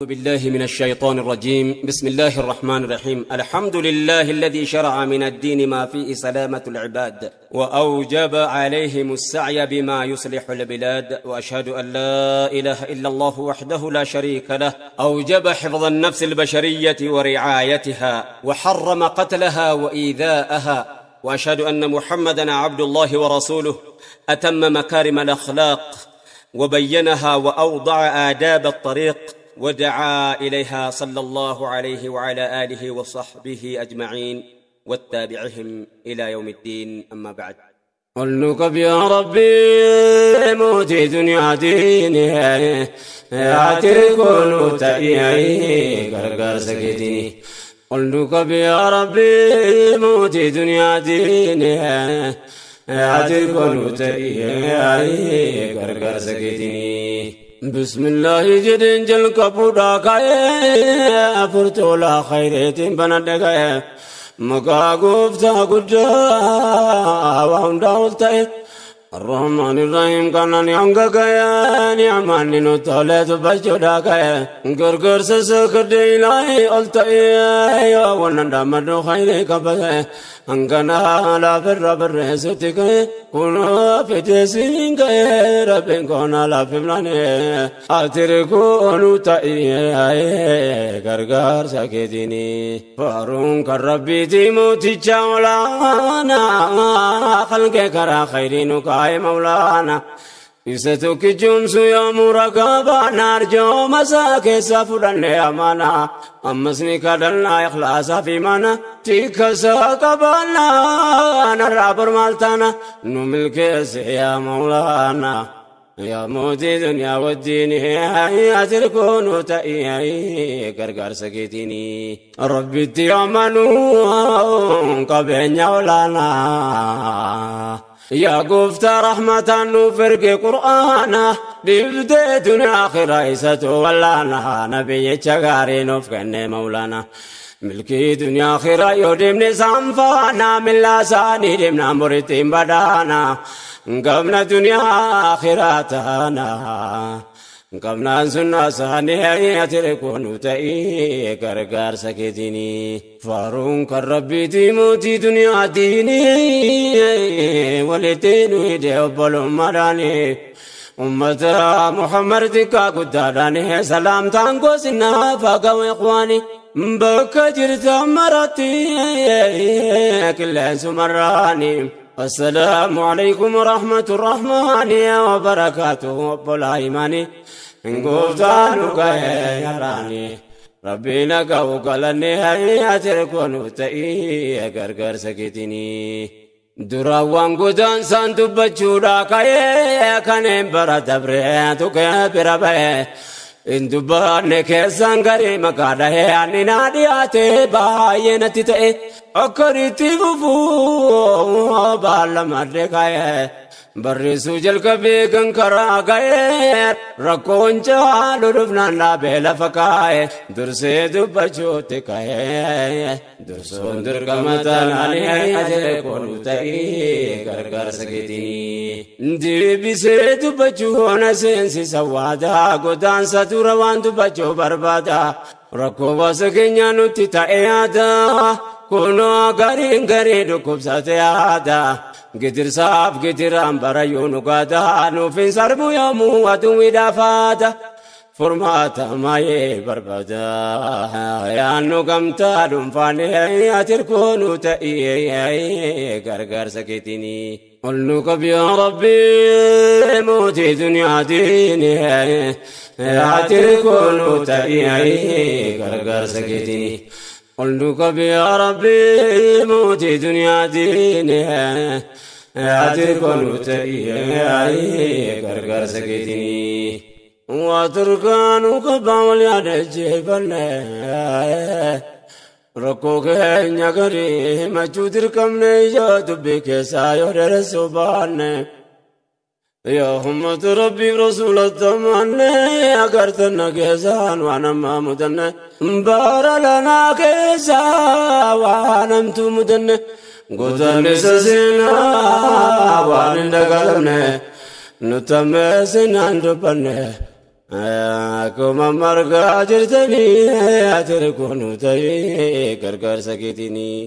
بالله من الشيطان الرجيم. بسم الله الرحمن الرحيم. الحمد لله الذي شرع من الدين ما فيه سلامة العباد وأوجب عليهم السعي بما يصلح البلاد، وأشهد أن لا إله إلا الله وحده لا شريك له، أوجب حفظ النفس البشرية ورعايتها وحرم قتلها وإيذاءها، وأشهد أن محمدا عبد الله ورسوله أتم مكارم الأخلاق وبينها وأوضع آداب الطريق ودعا إليها، صلى الله عليه وعلى آله وصحبه أجمعين واتبعهم إلى يوم الدين. أما بعد. قلنك يا ربي موتي دنيا ديني أتركون تأيي غرغر سكتني. قلنك يا ربي موتي دنيا ديني أتركون تأيي غرغر سكتني. بسم الله جدن جل كبودا كاي فرتولا خيرتين بندغاي مقا غفتا غدا واندا الرحمن الرحيم كان نيانغا كاي نعمان نو تولت بجودا كاي غرغر سسكدي لاي اولتاي ونندا مدو خير كبه انغنا لا بر بر ستك كونو فتسين كاي ربن كونا لا فبلاني اتركونو تاي غرغر سكديني فارون كربي تي موتي چاولانا خلق کرا خيرينو كاي مولانا إستوك جمس يوم رقابا نار جو مساك سفرن أمانا أمسني كدلنا إخلاص في مانا تيك ساقبانا نرابر مالتانا نملك يا مولانا يا موتي دنيا والدين أتركون تأيي غرغر سكتيني ربي تيامنو قبين يولانا يا قفت رحمة نفرق قرآنا دبدتنا آخر ولانا نبي شغاري نفقن مولانا ملكي دنيا آخر يودمني سنفانا من لساني دمنا مرتين بدانا قبنا دنيا آخرتنا قبنا سنة ساني أتركون تأي غرغر سكتيني فارون كربي تيموتي دنيا ديني ولتين ويدي أبلو مراني أمة محمد تكا قدراني سلام تانكو سنة فاقا وإخواني بكجرت مرتي كل سمراني. السلام عليكم ورحمة الرحمن وبركاته أبو الأيماني قفتانك يا راني ربنا قوقلني أتركون تأي غرغر سكتني دراوان قدان سانتو بجودا كاي كانين برا دبري توكي برابي إن دبان كيسان غري مقاده أني نادياتي باينتي تأي أكريتي فوفو بالمدكاي برسو جل كبي كنكرا گئے رکون چالو رفنا نا بیل فکائے درسے دبچوت کائے درسون درکمتا نانی اجر کونو تئی غرغر سکتنی دیبی سے دبچو نسنسی سوادا گودان ستوروان دبچو بربادا رکو واسکنیا نتی تائیادا كونو غرين غرين دكوبسات آدا قدر صاف قدر أمبر يونو قادا نوفين سربو يومو ودو ودافادا فرماتا ما يبربدا يا نو قمتا دنفاني أتركونو تأيي غرغر سكتني قلنك يا ربي موتي دنيا ديني أتركونو تأيي غرغر سكتني قلنك يا ربي موتي دنيا ديني أتركون تأيي غرغر سكتني واتركان قبا وليا ركوك نغري مجودر كم نيا دبك سايور رسوبان يا همة ربي رسول الثمان أقرتنا كيسان وانا ما مدن بار لنا كيسا وانا مدن قدن سسنا وانا دقلنا نتمسنا ندبنا Akkuma margaa jirtanii ati koonu ta'ee gargaarsa keetinii.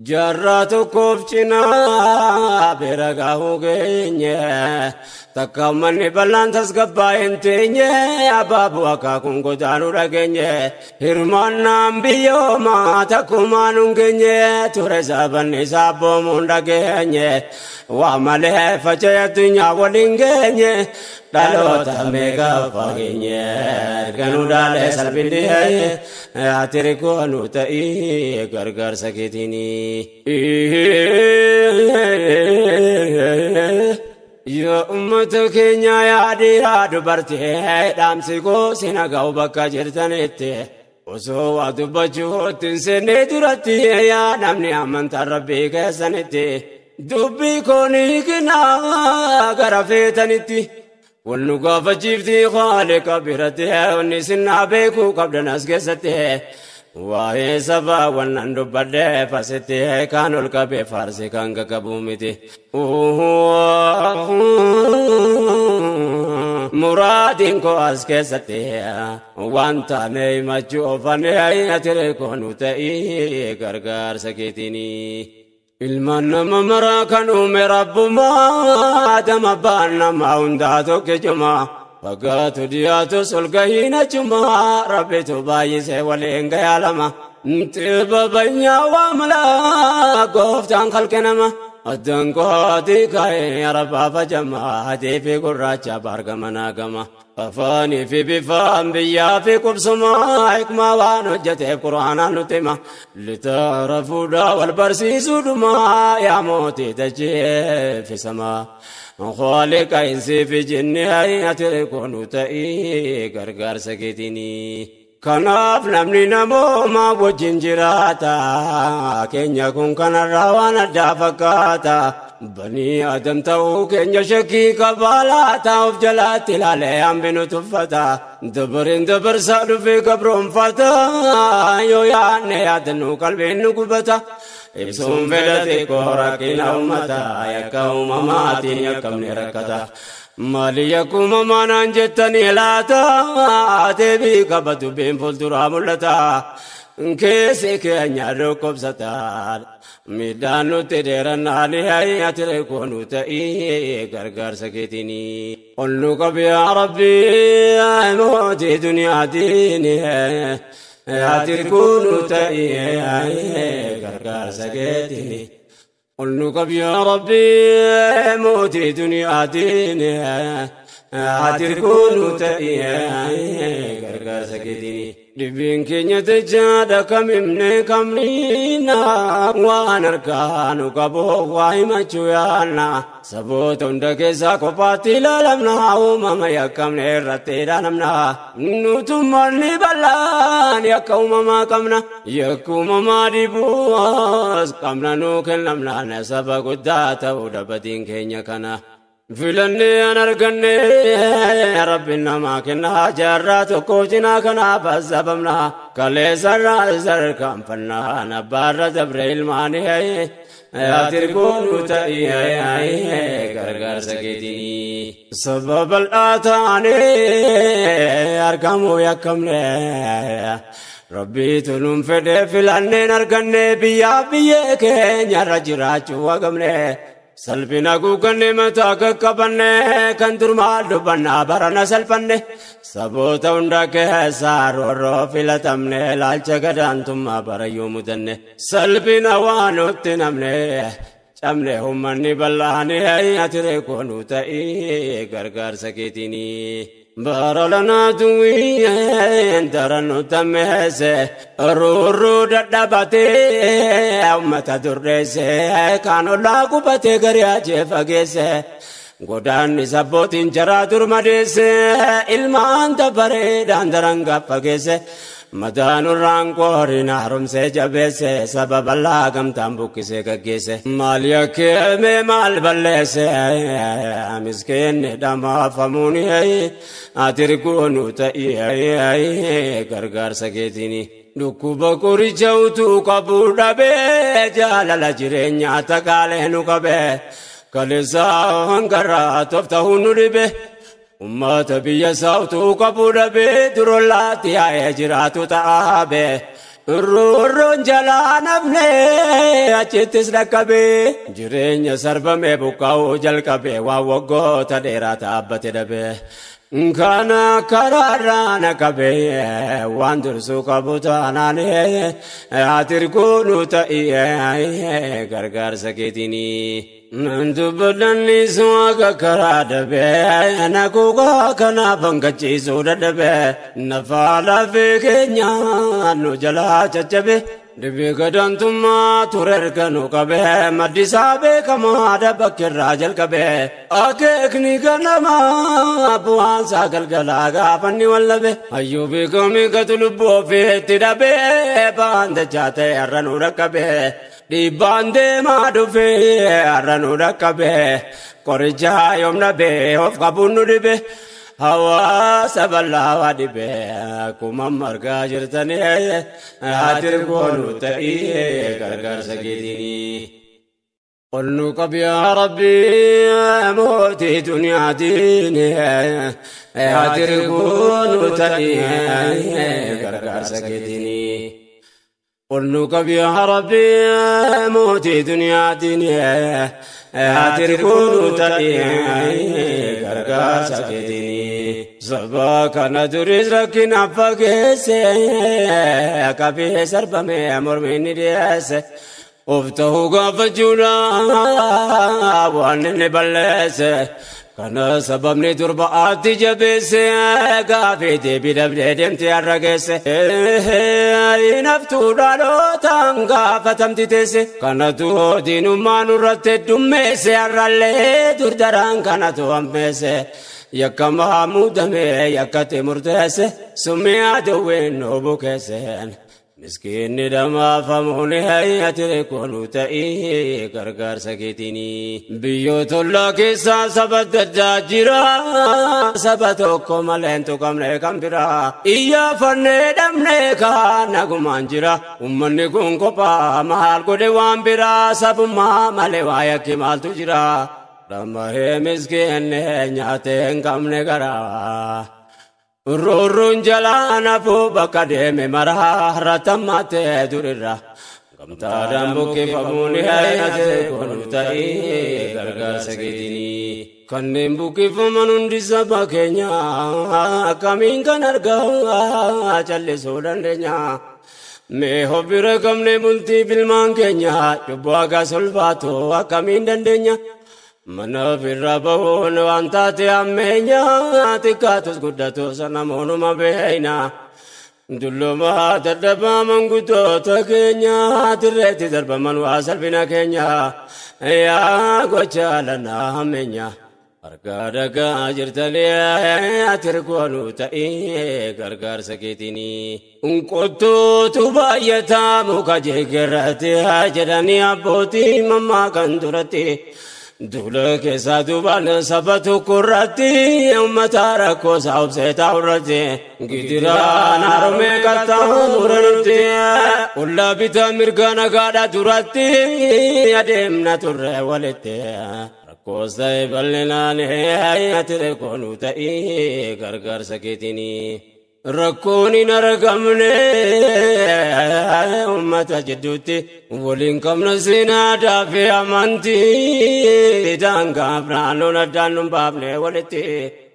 Jaarraa tokkoof cinaa bira gaahuu geenye takka manni bal'aan tasgabbaa hin teenye abaaboo akaakuun godaanuu dhageenye hirmaannaan biyyoomaa takkumaan hin geenye ture sabanni isaa boomuun dhageenye waa malee faca'ee addunyaa waliin geenye dhaloota meeqa fageenye erganuu dhaalee salphinni ati koonu ta'ii gargaarsa keetinii. Yaa uummata keenya yaa dhiiraa dubartii dhaamsi koo sina ga'u bakka jirtanitti osoo waa dubbachuutti hin seenne duratti yaa namni amantaa rabbii keessanitti dubbii koo ni kennaa gara feetanitti. Wannu gaafachiifti haaliqa biratti wanni sinnaa beekuu qabdan as keessatti. Waa'ee sabaa wannan dubbadhee fasitti kan ol qabee faarsi kan qaqqabu miti. Muraadiin koo as keessatti waan taane himachuu oofannee ati koonu ta'ii gargaarsa keetinii. Ilmaan nama maraa kan uume rabbumaa Adam abbaan namaa hundaa tokkichumaa. Fagaatu dhiyaatus ol gahiin achumaa rabbitu baay'isee waliin gahaa lama. Xibabanya waa malaa gooftaan kalqe nama. Addaan kootii ka'ee arabaa fajamaa adii fi gurraacha baargama naagama. Afaanii fi bifaan biyyaa fi qubsumaa hikmaa waan hojjeteef quraanaan nutti hima. Litaarafuudhaa wal barsiisuudhumaa yaa mootii tacheeffisamaa. Khaliqa insi fi jinni ati koonu ta'ii gargaarsa keetinii. Kanaaf namni namooma wajjin jiraata keenya kun kanarraa waan addaa fakkaata. Banii Adam ta'uu keenya shakkii qabaalaata of jalaatti ilaalee hambinu tuffata. Dabareen dabarsaa dhufee gabroonfata yoo yaadne yaadannu qalbiin nu gubata. Ibsuun fedhate koo rakkina uummataa yakka uumamaatiin yakkamne rakkata. Maali yakkuma maanaan jettanii laata deebii qaba dubbiin fuulduraa mul'ata. Keessi keenya dhukkubsata miidhaan nutti dheerannaan ati koonu ta'ii gargaarsa keetinii. Ol nu qabi yaa Rabbii mootii duniyaatiin ati koonu ta'ii gargaarsa keetinii. Ol nu qabi yaa Rabbii mootii duniyaatiin ati koonu ta'ii gargaarsa keetinii. Dhibbiin keenya jechaadha kamimne kamniina waan harkaanu qabu waa himachuu yaadna. Saboota hunda keessaa kophaatti ilaalamna uumama yakkamne irratti ilaalamna. Nutummaan bal'aan yakka uumamaa qabna. Yakka uumamaa dhibuus qabna nuu kennamna saba guddaa ta'uu dhabatiin keenya kana. Filannee an arganne rabbiin namaa kenna jaarraa tokko cinaa kanaaf asabamna kaleessarraa sarkaanfannaa abbaarra dabre ilmaanii ati koonu ta'ii gargaarsa keetinii. Saba bal'aa taanee argamuu yakkamne Rabbiitu nuun fedhe filanneen arganne biyyaa biyyee keenyarra jiraachuu hagamne. Salphina guuganne mataa qaqqabanne kan dur maal dubbannaa barana salphanne saboota hunda keessaa roorroo filatamne ilaalcha gadaantummaa barayyuu mudanne salphina waa nutti namne cabne uummanni bal'aanii ati koonu ta'ii gargaarsa keetinii. Bara lanaa duwween daran nu tammeesse ruurruu dadhabatee uummata durreesse kaan ollaa qubatee garii ajee fageesse godaanni sabbootiin jaraa dur madeesse ilmaan dabareedhaan daran gaffageesse madaanurraan qooriin haaromsee jabeesse sababa bal'aa gamtaan buqqisee gaggeesse maal yakkeeme maal balleesse miskiinni dhamaafamuun ati koonu ta'ii gargaarsa keetinii. Dhukkuba qoricha utuu qabu dhabee jaalala jireenyaa takaalee nu qabee kaleessaa hangarraa tooftahuu nu dhibe. Ummata biyya saawtuu qabu dhabee durollaatti yaa'ee jiraatu ta'aabe. Rurruun jalaa nafne achittis dhaqqabee jireenya sarbamee buqqaa'uu jalqabee waan waggoota dheeraa dhaabbate dhabee. Kana karaarraa na qabee waan dursuu qabu taanaan ati ta'ee gargaarsa keetinii. Dubbadhannis waaqa karaa dhabee na kuukaa kanaaf hanqachiisuu dadhabee nafaa lafee keenya nu jalaa caccabe. Dibee gadantummaa ture erga nu qabee maddisaa beekamaa dabbakkeerraa jalqabee akeekni ganamaa bu'aansaa galgalaa gaafanni wallabe hayyuu beekamii gatu lubbuu ofiitti dhabee ba'aan dachaa ta'e har'a nu dhaqqabee dhiibbaan deemaa dhufee har'a nu dhaqqabee qorichaa yoom dhabee of qabuun nu dhibe. Hawaasa bal'aa dhibee akkuma margaa jirtanii ati goonu ta'ee gargaarsa keetinii. Ol nu qabi yaa Rabbi mootii duniyaatiin ati goonu ta'ee gargaarsa keetinii. Ol nu qabi yaa Rabbi mootii duniyaatiin ati goonu ta'ee gargaarsa keetinii. Saba kana duris rakkina fageesse qabee sarbame mormiin ni dhiyeesse. Of ta'uu gaafachuudha waan inni balleesse. Kana sababni durba ati jabeesse gaafii deebii dhabdee deemtee har'a geesse. Naftuu dhalootaan gaafatamti teesse. Kanatu diinummaa nurratti heddummeesse har'allee durdaraan kanatu hammeesse. Yakkamaa muudamee yakkatti murteesse summii aduwwiin nu bukeesseen. Miskiinni dhamaafamuun ati koonu ta'ee gargaarsa keetinii. Biyyoota ollaa keessaa saba adda addaa jira. Saba tokko malee hin tuqamne kan biraa. Iyyaafannee dhabnee kaan nagumaan jira. Uummanni kun kophaa maal godhe waan biraa. Sabummaa malee waa yakki maaltu jira. Dhamahee miskiinni nyaatee hin qabne garaa. Rurruun jalaa nafuu bakka deeme maraa ratammaatee durirra. Gamtaadhaan buqqifamuun ati koonu ta'ee gargaarsa keetinii. Kanneen buqqifaman hundi saba keenya akkamiin kan argaa callisuu dandeenya. Mee hobbira qabnee bultii bilmaan keenya cubbuu akka sulfaatu akkamiin dandeenya. Mana ofirraa bahuun waan taate ammeenya xiqqaatus guddatus namoonuma beeyna. Dullumaa dadhabaa manguddoota keenya dirreetti darbaman waa salphina keenya yaa gocha lannaa hammeenya. Harkaa dhagaa jirtanii ati goonu ta'ee gargaarsa keetinii. Qottuutu baay'ataa muka jigirratti jedhanii abbootii mammaa kan duratti. Duula keessaa duubaan saba tokko irratti uummata rakkoo isaa obsee taa'u irratti gidiraan harmee qaxxaamuratti ollaa bitaa mirga nagaadhaa duratti adeemna turre walitti rakkoos ta'e bal'inaan ati koonu ta'ee gargaarsa keetinii. Rakkoon hin argamne uummata jidduutti waliin qabna seenaa fi amantii daangaaf naannoon addaan nu baafne walitti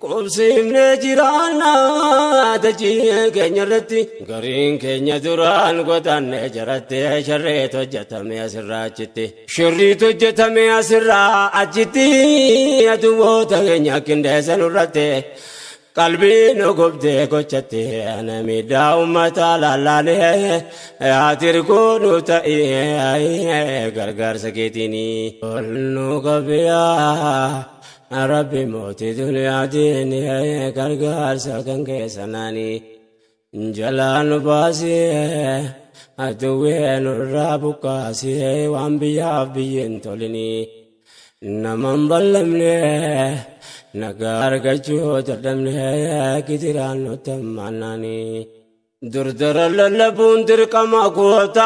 qubsiifnee jiraannaa dachee keenya irratti gariin keenya duraan gotaanne jaratti sharreet hojjetame asirraa achitti sharriit hojjetame asirraa achitti aduwwoota keenya qindeessan irratti. Qalbii nu gubdee gochatte miidhaa uummataa lallaalee ati goonu ta'ee gargaarsa keetinii. Ol nu qabiyaa Rabbi mootii duniyaatiin gargaarsa kan keessanaanii jalaa nu baasee aduwwee nurraa buqqaasee waan biyyaaf biyyeen tolinii naman ballamne. Nagaa argachuu dadhabnee gidiraan nutti hammaannaanii. Durdara lallabuun dirqama goota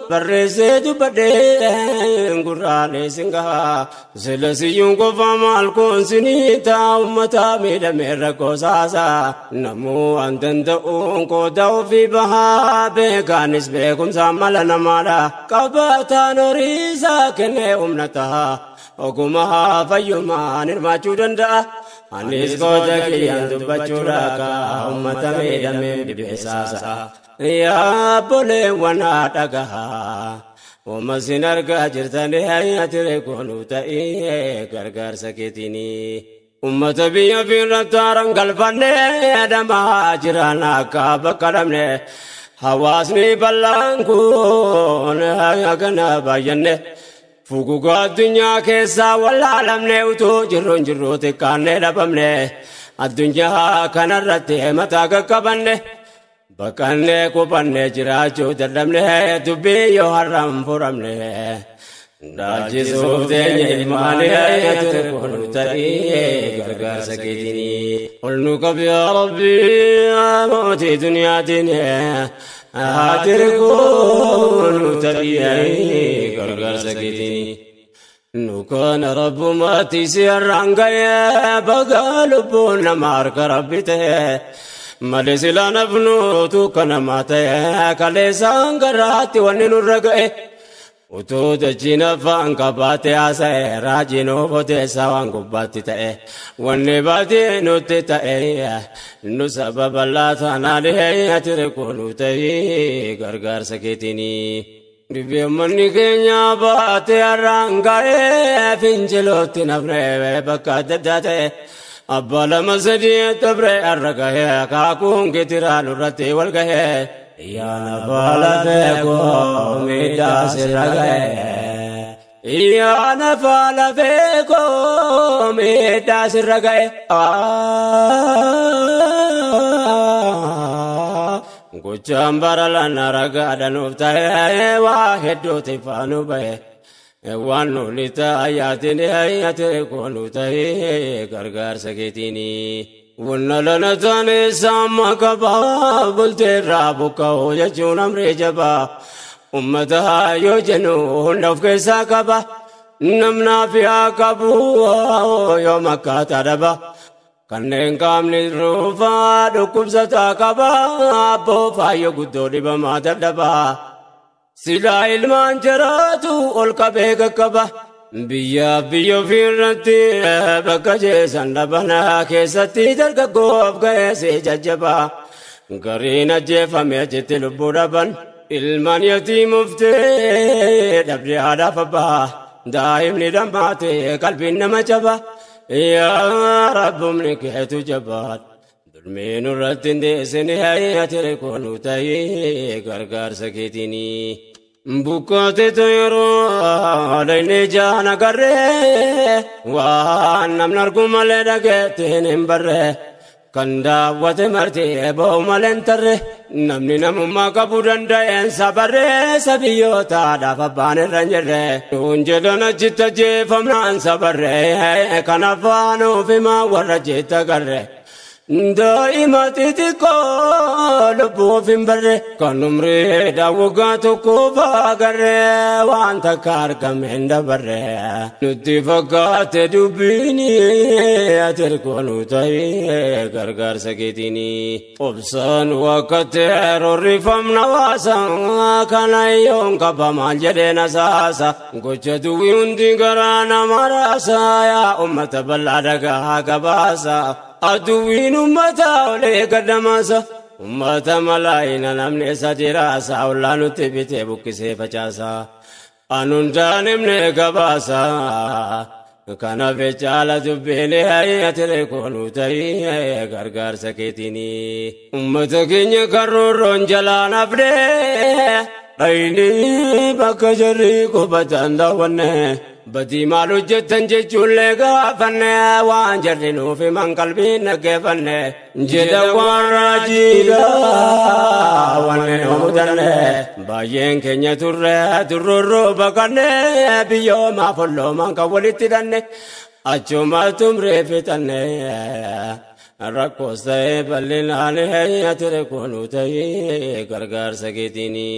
barreessee dubbadhee gurraalee singaa sila siyyuun qofa maal koonsinii taa ummata miidhamee rakkoo saasaa namuu waan danda'uun qooda ofii bahaa beekaanis beekumsaan mala namaadha qabataan horiisaa kennee humna ta'a ogumaa fayyumaan hirmaachuu danda'a. Anis goota kiyyaan dubbachuudha kaa ummata miidhamee dhibeessaasa. Yaa obboleewwan dhagahaa Uumma sin argaa jirtanii ati koonuu ta'ee gargaarsa keetiini. Ummata biyya fiirratti haaraan galfannee adamaa jiran akka bakka dhabne. Hawaasni bal'aan kun hagana baay'anne. Fuguga addunyaa keessaa wallaalamne utuu jirruun jirruu xiqqaannee dhabamne addunyaa kanarratti mataa qaqqabanne baqannee qubannee jiraachuu dadhabne dubbii yoo har'aan furamne dhaalchisuuf teenye ilmaanii ati koonu ta'ee gargaarsa keetinii. Ol nu qabi yaa Rabbi mootii duniyaatiin ati koonu ta'ee gargaarsa keetinii. Nu kana rabbumaatti si har'aan ga'ee baga lubbuun nama harka Rabbi ta'e. Malee silaa nafnuutu kanamaa ta'e kaleessaan garaatti wanni nurra ga'e. Utuu dachiin afaan qabaate haasa'e raajiin ofoteessa waan gubbaatti ta'e wanni baatee nutti ta'e nu sababa laatanaan ati koonu ta'e gargaarsa keetinii. Dhibee manni keenya baatee har'aan ga'ee fincilootti nafne bakka adda addaa ta'e abbaa lama sadii dabree har'a ga'ee akaakuun gitiraa nurratti wal ga'ee. Yaa nafa lafee koo miidhaa sirra ga'e. Yaa nafa lafee koo miidhaa sirra ga'e. Gochaan bara lana ragaadha nuuf ta'e waa hedduutti faanu ba'e. Waan nuti taa'aatiin ati koonu ta'e gargaarsa keetiini. Wanna lana taane saama qabaa bulteerraa buqqa'uu jechuun amree jabaa. Ummata yoo jennu hunda of keessaa qaba. Namnaaf yaa qabu yoo makkaataa dhaba. Kanneen qaamni ruufaa dhukkubsataa qaba. Abboo faayyoo guddoo dhibamaa dadhabaa. Silaa ilmaan jiraatu ol qabee qaqqaba. Biyya biyya ofiirratti bakka jeesan dhabanaa keessatti dargaggoof ga'eessee jajjabaa. Gariin ajjeefame achitti lubbuu dhaban. Ilmaan yatiimuftee dhabdee haadhaaf abbaa. Daa'imni dhammaate qalbiin nama jaba. Yaa Rabbumni keetu jabaadha. Dulmeen irratti hin deessine ati koonu ta'ee gargaarsa keetiini. Bukkaate yeroo dhayne jaan agarree waan namni argu malee dhageettiin hin barree kan daawwate martee ba'u malee hin tarree namni namummaa qabuu danda'een sabarree sabiyyootaadhaaf abbaan irra hin jirre nuun jedhan achitti ajjeefamnaan sabarree kan afaan ofi himaa warra jeetta agarree. Daa'ima xixiqqoo lubbuuf hin barre kan umrii daawwagaa tokkoof agarree waan takka argame hin dabarre nutti fakkaate dubbiini ati koonu ta'ee gargaarsa keetiini. Obsaan wakkatee rorrifamna waasa kana yoon qaba maal jedhee nasaasa gocha duwwii hundi garaa nama raasa yaa ummata bal'aa dhagaa gabaasa. Aduwwiin ummata olee gaddamaasa. Ummata malaayina namni isa jiraasa. Ollaa nutti bitee buqqisee facaasa. Anuun daa'imne gabaasa. Kanaaf caala dubbiin ati koonu ta'ee gargaarsa keetiini. Ummata keenya karroorroon jalaan hafnee dhayini bakka jarri qubatan daawwanne. Badii maal hojjettan jechuullee gaafanne waan jarri nuuf himan qalbiin dhaggeeffanne jedha waan raajiidha wanne nu mudanne baay'een keenya turre turrurruu baqanne biyyoomaa folloomaan kan walitti hidhanne achuma tumree fixanne. Rakkoos ta'ee bal'inaan ati hirkoonu ta'ee gargaarsa keetiini.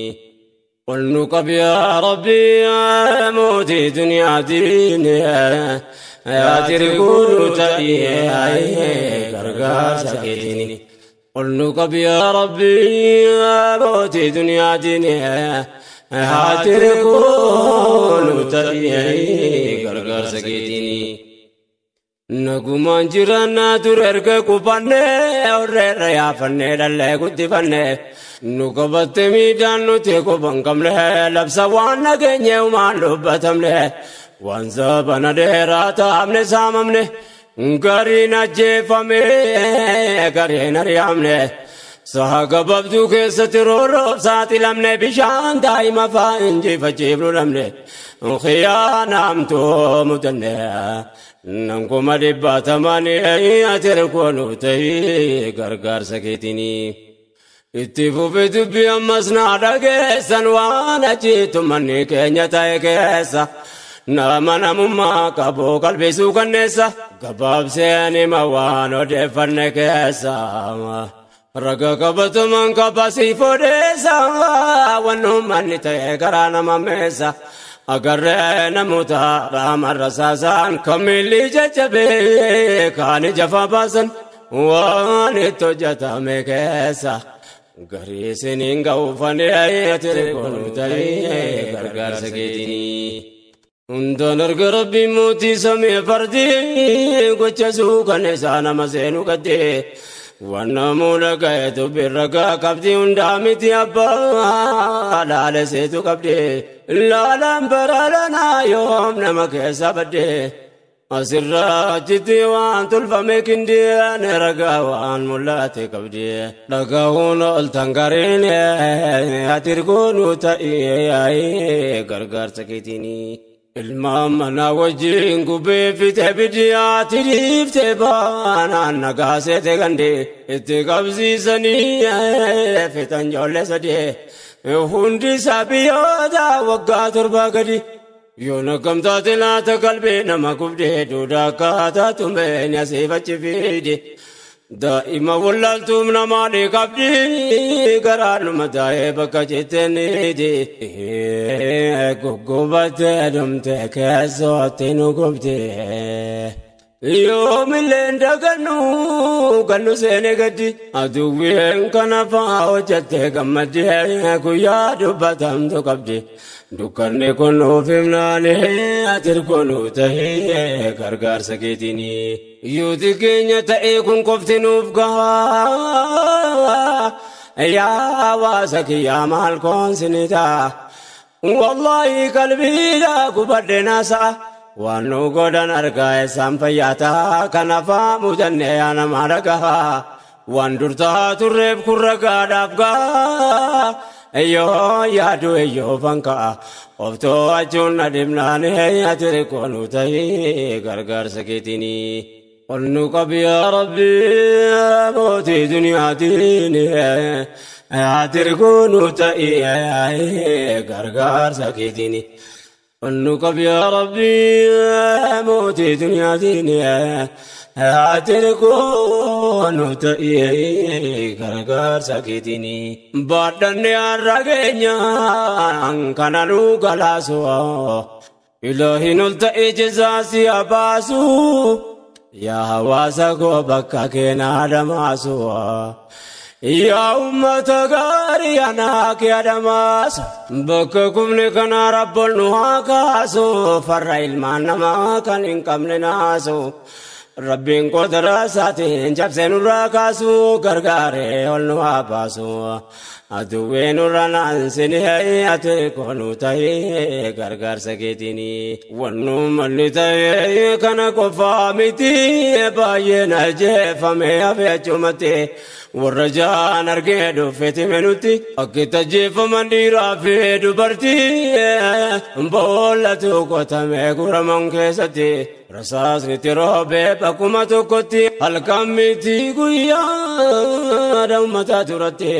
Ol nu qabi yaa Rabbi mootii duniyaa diini ati hirkoonu ta'ee gargaarsa keetiini. Ol nu qabi yaa Rabbi mootii duniyaa diini ati hirkoonu ta'ee gargaarsa keetiini. Nagumaan jiraannaa ture erga qubannee horreerra yaafannee dhallee guddifannee nu qabatte miidhaan nuti quban qabne labsa waan nageenye humaan dubbatamne waan sabana dheeraa taa'amne saamamne gariin ajjeefame gariin ari'amne saha gabaabduu keessatti roorroof saaxilamne bishaan daa'ima faa injifachiifnu dhabne khiyaanaamtuu mudanne. Nankuma dhibbatamanii ati hirkoonu ta'ee gargaarsa keetiini. Itti fufi dubbii ammas naa dhageessan waan achiitu manni keenya ta'e keessa. Nama namummaa qabu qalbisuu kanneessa. Gabaabseen hima waan odeeffanne keessa. Raga qabataman qabasiif odeessa. Wannummanni ta'e garaa nama meessa. Agarree namoota dhaamarra saasaan kamiilli jajjabee kaan ija baasan waan itti hojjetame keessa. Garii isiniin ga'uufanii ati hirkoonu ta'ee gargaarsa keetiini. Hundaan arga Rabbiin mootii samii fardii gocha suukanneessaa nama seenuu qaddee. Waan namoota ga'e dubbiin ragaa qabdi hundaa miti abbaa laala seetu qabdi. Laalaan baraalanaa yoom nama keessa badde. Asirraa achitti waan tolfame kindeen ragaa waan mul'ate qabdi. Dhagahuun ol tangariin ati hirkoonu ta'ee gargaarsa keetiini. Ilmaan manaa wajjin gubbee fite biddiyaatti dhiiftee baanaan nagaa seete gandee itti qabsiisanii fixan ijoollee sadee hundi isaa biyyoota waggaa 7 gadi. Yoo nagamtaate laata qalbii nama gubdee duudaa akkaataa tumeen asiif achi fiide. Daa'ima wallaaltuuf namaa ni qabdi garaanuma taa'ee bakka jetteeniiti. Guggubattee dhumte keessootti nu gubde. Yoomillee dagannu gannu seenee gaddi. Aduwween kana fa'aa hojjattee gammaddee guyyaa dubbatamtu qabdi. Dukkanni kun nuuf himnaanii ati hirkoonu ta'ee gargaarsa keetiini. Yooti keenya ta'ee kun qofti nuuf gahaa. Yaa hawaasa kiyyaa maal koonsini ta'a. Wallaahi qalbiidhaa gubadhe naasa'a. Waan nu godhan argaa isaan fayyaa ta'a. Kanaafaa mudannee yaa nama dhagahaa. Waan dur ta'aa turreef kun ragaadhaaf gahaa. Eyyoo yaadu eyyoo fanka'a. Of to'achuun na dhibnaanii ati hirkoonu ta'ee gargaarsa keetiini. Ol nu qabi yaa Rabbi mootii duniyaa diini ati hirkoonu ta'ee gargaarsa keetiini. Ol nu qabi yaa Rabbi mootii duniyaa diini ati hirkoonu ta'ee gargaarsa keetiini. Baadhanne har'a keenyaan kana nu galaasu Ilaahin ol ta'ee jazaasi haa baasu. Yaa hawaasa koo bakka keenyaa damaasu. Yaa uummata gaarii anaa kee adamaasu. Bakka kumni kana rabboon nu haa kaasu. Farra ilmaan namaa kan hin qabne naasu. Rabbiin qodara isaatiin cabsee nurraa kaasu. Gargaaree ol nu haa baasu. Aduwwee nurra naansinee ati hirkoonu ta'ee gargaarsa keetiini. Wannumalli ta'ee kana qofaa miti baay'een ajjeefame hafee achumatti. Warra jaan argee dhufeeti menutti akka itti ajjeefaman dhiiraa fi dubartii boollatu qotamee guuraman keessatti. Rasaasni itti roobee bakkuma tokkotti halkan miti guyyaa uummataa turatti.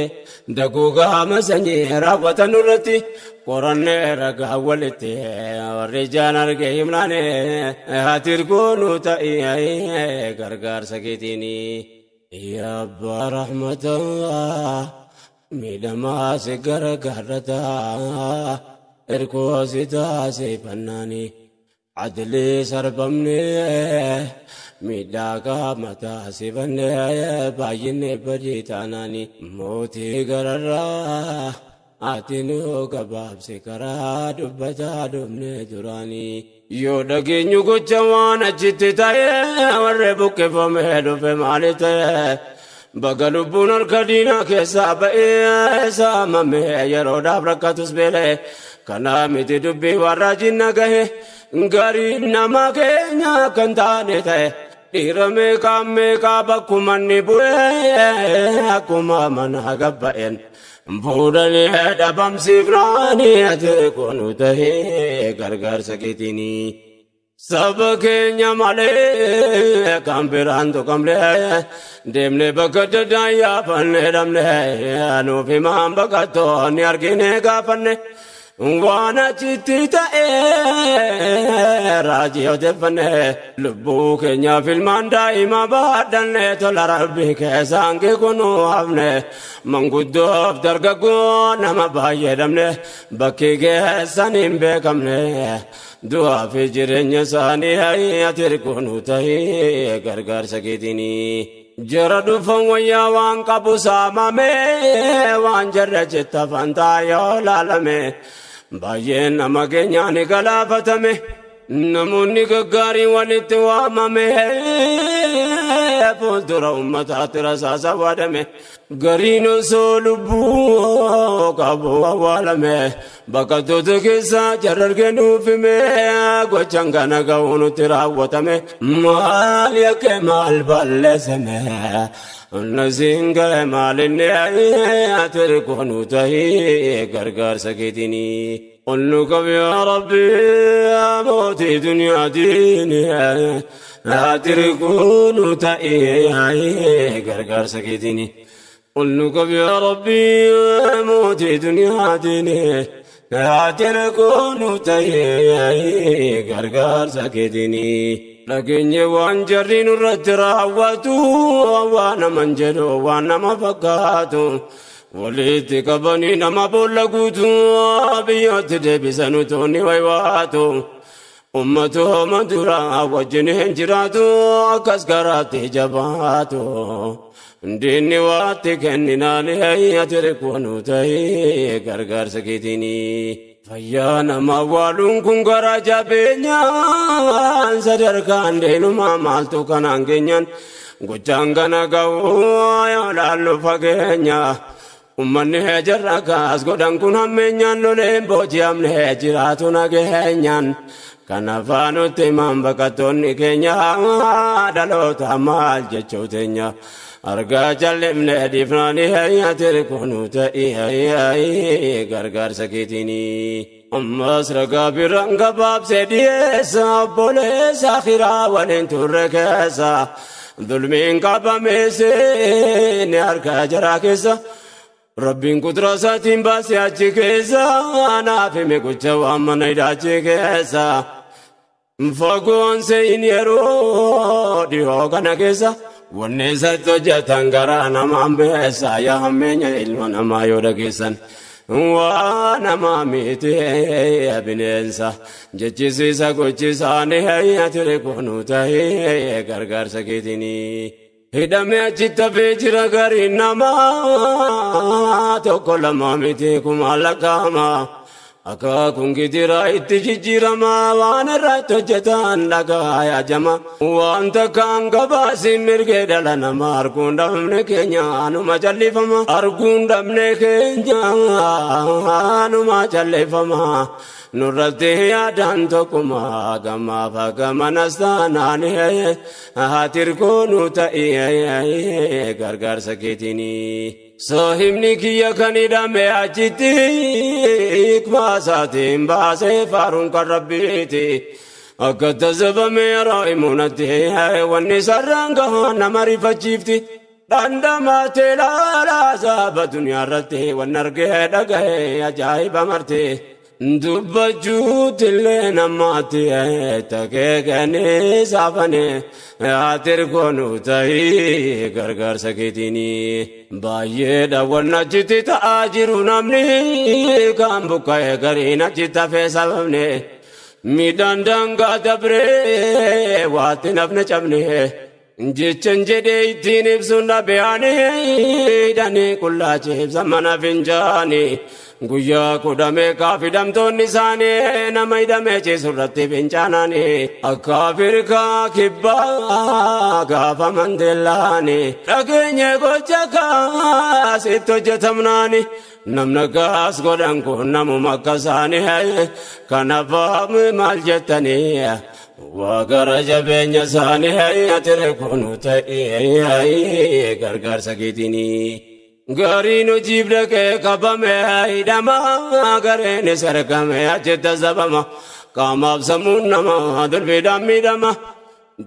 Daguugaa sanyii raawwatan irratti qorannee ragaa walitti warri jaan argee himnaane ati hirkoonu ta'ee gargaarsa keetiini. Yaa abbaa rahmataa miidhamaa si gargaarrataa erkoo si taasifannaani adlii sarbamnee miidhaa qaama taasifannee baay'inne badii taanaani mootii gararraa ati nu gabaabsi karaa dubbataa dhufne duraanii. Yoo dhageenyu gocha waan achitti ta'e warri buqqifamee dhufe maali ta'e baga lubbuun harka diinaa keessaa ba'ee saamame yeroodhaaf rakkatus beela'e kanaa miti dubbii warra jinna gahe gariin nama keenya kan taane ta'e dhiira meeqaa meeqaa bakkuma inni bu'ee akkuma mana gabba'een. Fuudhanii dhabamsiifnaanii ati kunu ta'ee gargaarsa keetiini. Saba keenya malee kan biraan tuqamne deemnee bakka adda addaan yaafannee dhabne nuuf himaan baqattoonni argine gaafanne waan achitti ta'ee raajii odeeffanne lubbuu keenyaaf ilmaan daa'ima baadhanne tola rabbii keessaan kunuu hafne manguddoof dargaggoo nama baay'ee dhabne bakki keessan hin beekamne du'aa fi jireenya isaanii ati kunuu ta'ee gargaarsa keetiini. Jara dhufan wayyaa waan qabu saamame waan jarra jetta fantaa yoo laalame baay'een nama keenyaan galaafatame namoonni gaggaariin walitti waamame fuuldura uummataatti rasaasa waadame gariin osoo lubbuu qabu awwaalame baqattoota keessaa jarra argee nuuf hime gochaan kana ga'uu nutti raawwatame maal yakke maal balleessame nasiin ga'e maal inni ati kunuu ta'ee gargaarsa keetiini. قل لكم يا ربي يا موتي دنيا ديني أتركون تأيي غرغر سكتيني قل لكم يا ربي يا موتي دنيا ديني أتركون تأيي غرغر سكتيني لكن وان جرين الرتراواتو وانا من جلو وانا ما فكاتو walitti qabanii nama boolla guutuu biyyooti deebisan utuunni waywaatu ummatooma duraa wajjin hin jiraatu akkas garaatti jabaatu diinni waatti kenninaan ati riqoonuu ta'ee gargaarsa keetiini. Fayyaa nama awwaaluun kun gara jabeenyaan sadarkaan deenumaa maaltu kanaan keenyaan gochaan kana ga'uu yoo laallu fageenya. Uummanni jarra kaas godhan kun hammeenyaan loleen booji'amne jiraatu nageenyaan. Kana afaanutti himaan baqattoonni keenya dhaloota maal jechuu teenya. Argaa jal'ifne dhiifnaanii ati riqoonuu ta'ee gargaarsa keetiini. Ammas ragaa biraan gabaabsee dhiyeessa obboleessa akiraa waliin turre keessa. Dulmiin qabameessee ni harka jaraa keessa. Rabbiin kuduraa isaatiin baasee achi keessa naaf hime gocha waan mana hidhaa achi keessa. Fagoon se'in yeroo dhiyoo kana keessa wanni isatti hojjetan garaa namaan beessa yaa hammeenya ilma namaa yoo dhageessan. Waa namaa miti bineensa jechisiisa gochisaanii ati riqoonuu ta'ee gargaarsa keetiini. Hidhamee achitti hafee jira gariin namaa tokko lama miti kuma lakkaa'ama. Akaakuun gidiraa itti jijjiirama waan irratti hojjetan dhagaa yaajama. Waan takkaan gabaasiin mirgee dhala namaa arguun dhabne keenya anuma jallifama. Arguun dhabne keenya anuma jallifama. Nurratti yaadaan tokkuma gamaaf gamanas taanaan ati riqoonuu ta'ee gargaarsa keetiini. Saahibni kiyya kan hidhame achitti baasaatiin baasee faaruun kan rabbiiti. Akka tasabame yeroo himunatti wanni sarraan gahaa nama rifachiifti. Dhandhamaatee laalaa saba duniyaa irratti wanni argee dhagahee ajaa'iba marte. Dubbachuutillee namaatti takeekanii saafane ati nu ta'ii gargaarsa keetiini. Baay'eedha wanna achitti ta'aa jiru namni kan buqqa'e gariin achitti hafee sababne. Miidhaan daangaa dabree waatti nafne cabne. Jechan jedhee ittiin ibsuun dhabe'anii hidhanii qullaachi ibsa mana fincaanii. Guyyaa kudhamee kaaf hidhamtoonni isaanii nama hidhamee ciisu irratti fincaananii. Akka Afrikaa kibbaa gaafa Mandeellaanii. Dhageenye gocha kaasitti hojjetamnaani. Namni akkas godhan kun namuma akka isaanii. Kanaaf maal jettanii? Waa gara jabeenya isaanii ati nu ta'ee gargaarsa keetiini. Gariin hojiif dhaqee qabame hidhama gareenis argame achitti zabama qaamaaf sammuun nama dulbiidhaan miidhama.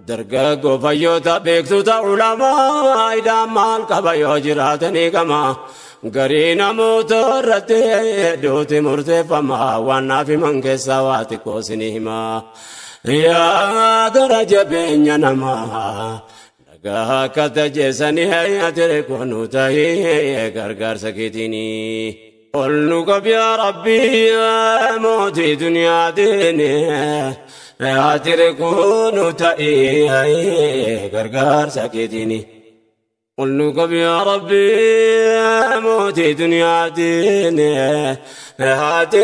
Dargaggoo fayyoota beektota ulamaa hidhaan maal qaba yoo jiraatanii qama. Garii namoota irratti duuti murteeffama waan naaf himan keessaa waa xiqqoo isinii hima. Yaa gara jabeenya namaa. Dhagaa akka tajeessanii ati nu ta'ee gargaarsa keetiini. Ol nu qab yaa Rabbii mootii duniyaatiin ati nu ta'ee gargaarsa keetiini. Ol nu qab yaa Rabbii mootii duniyaatiin ati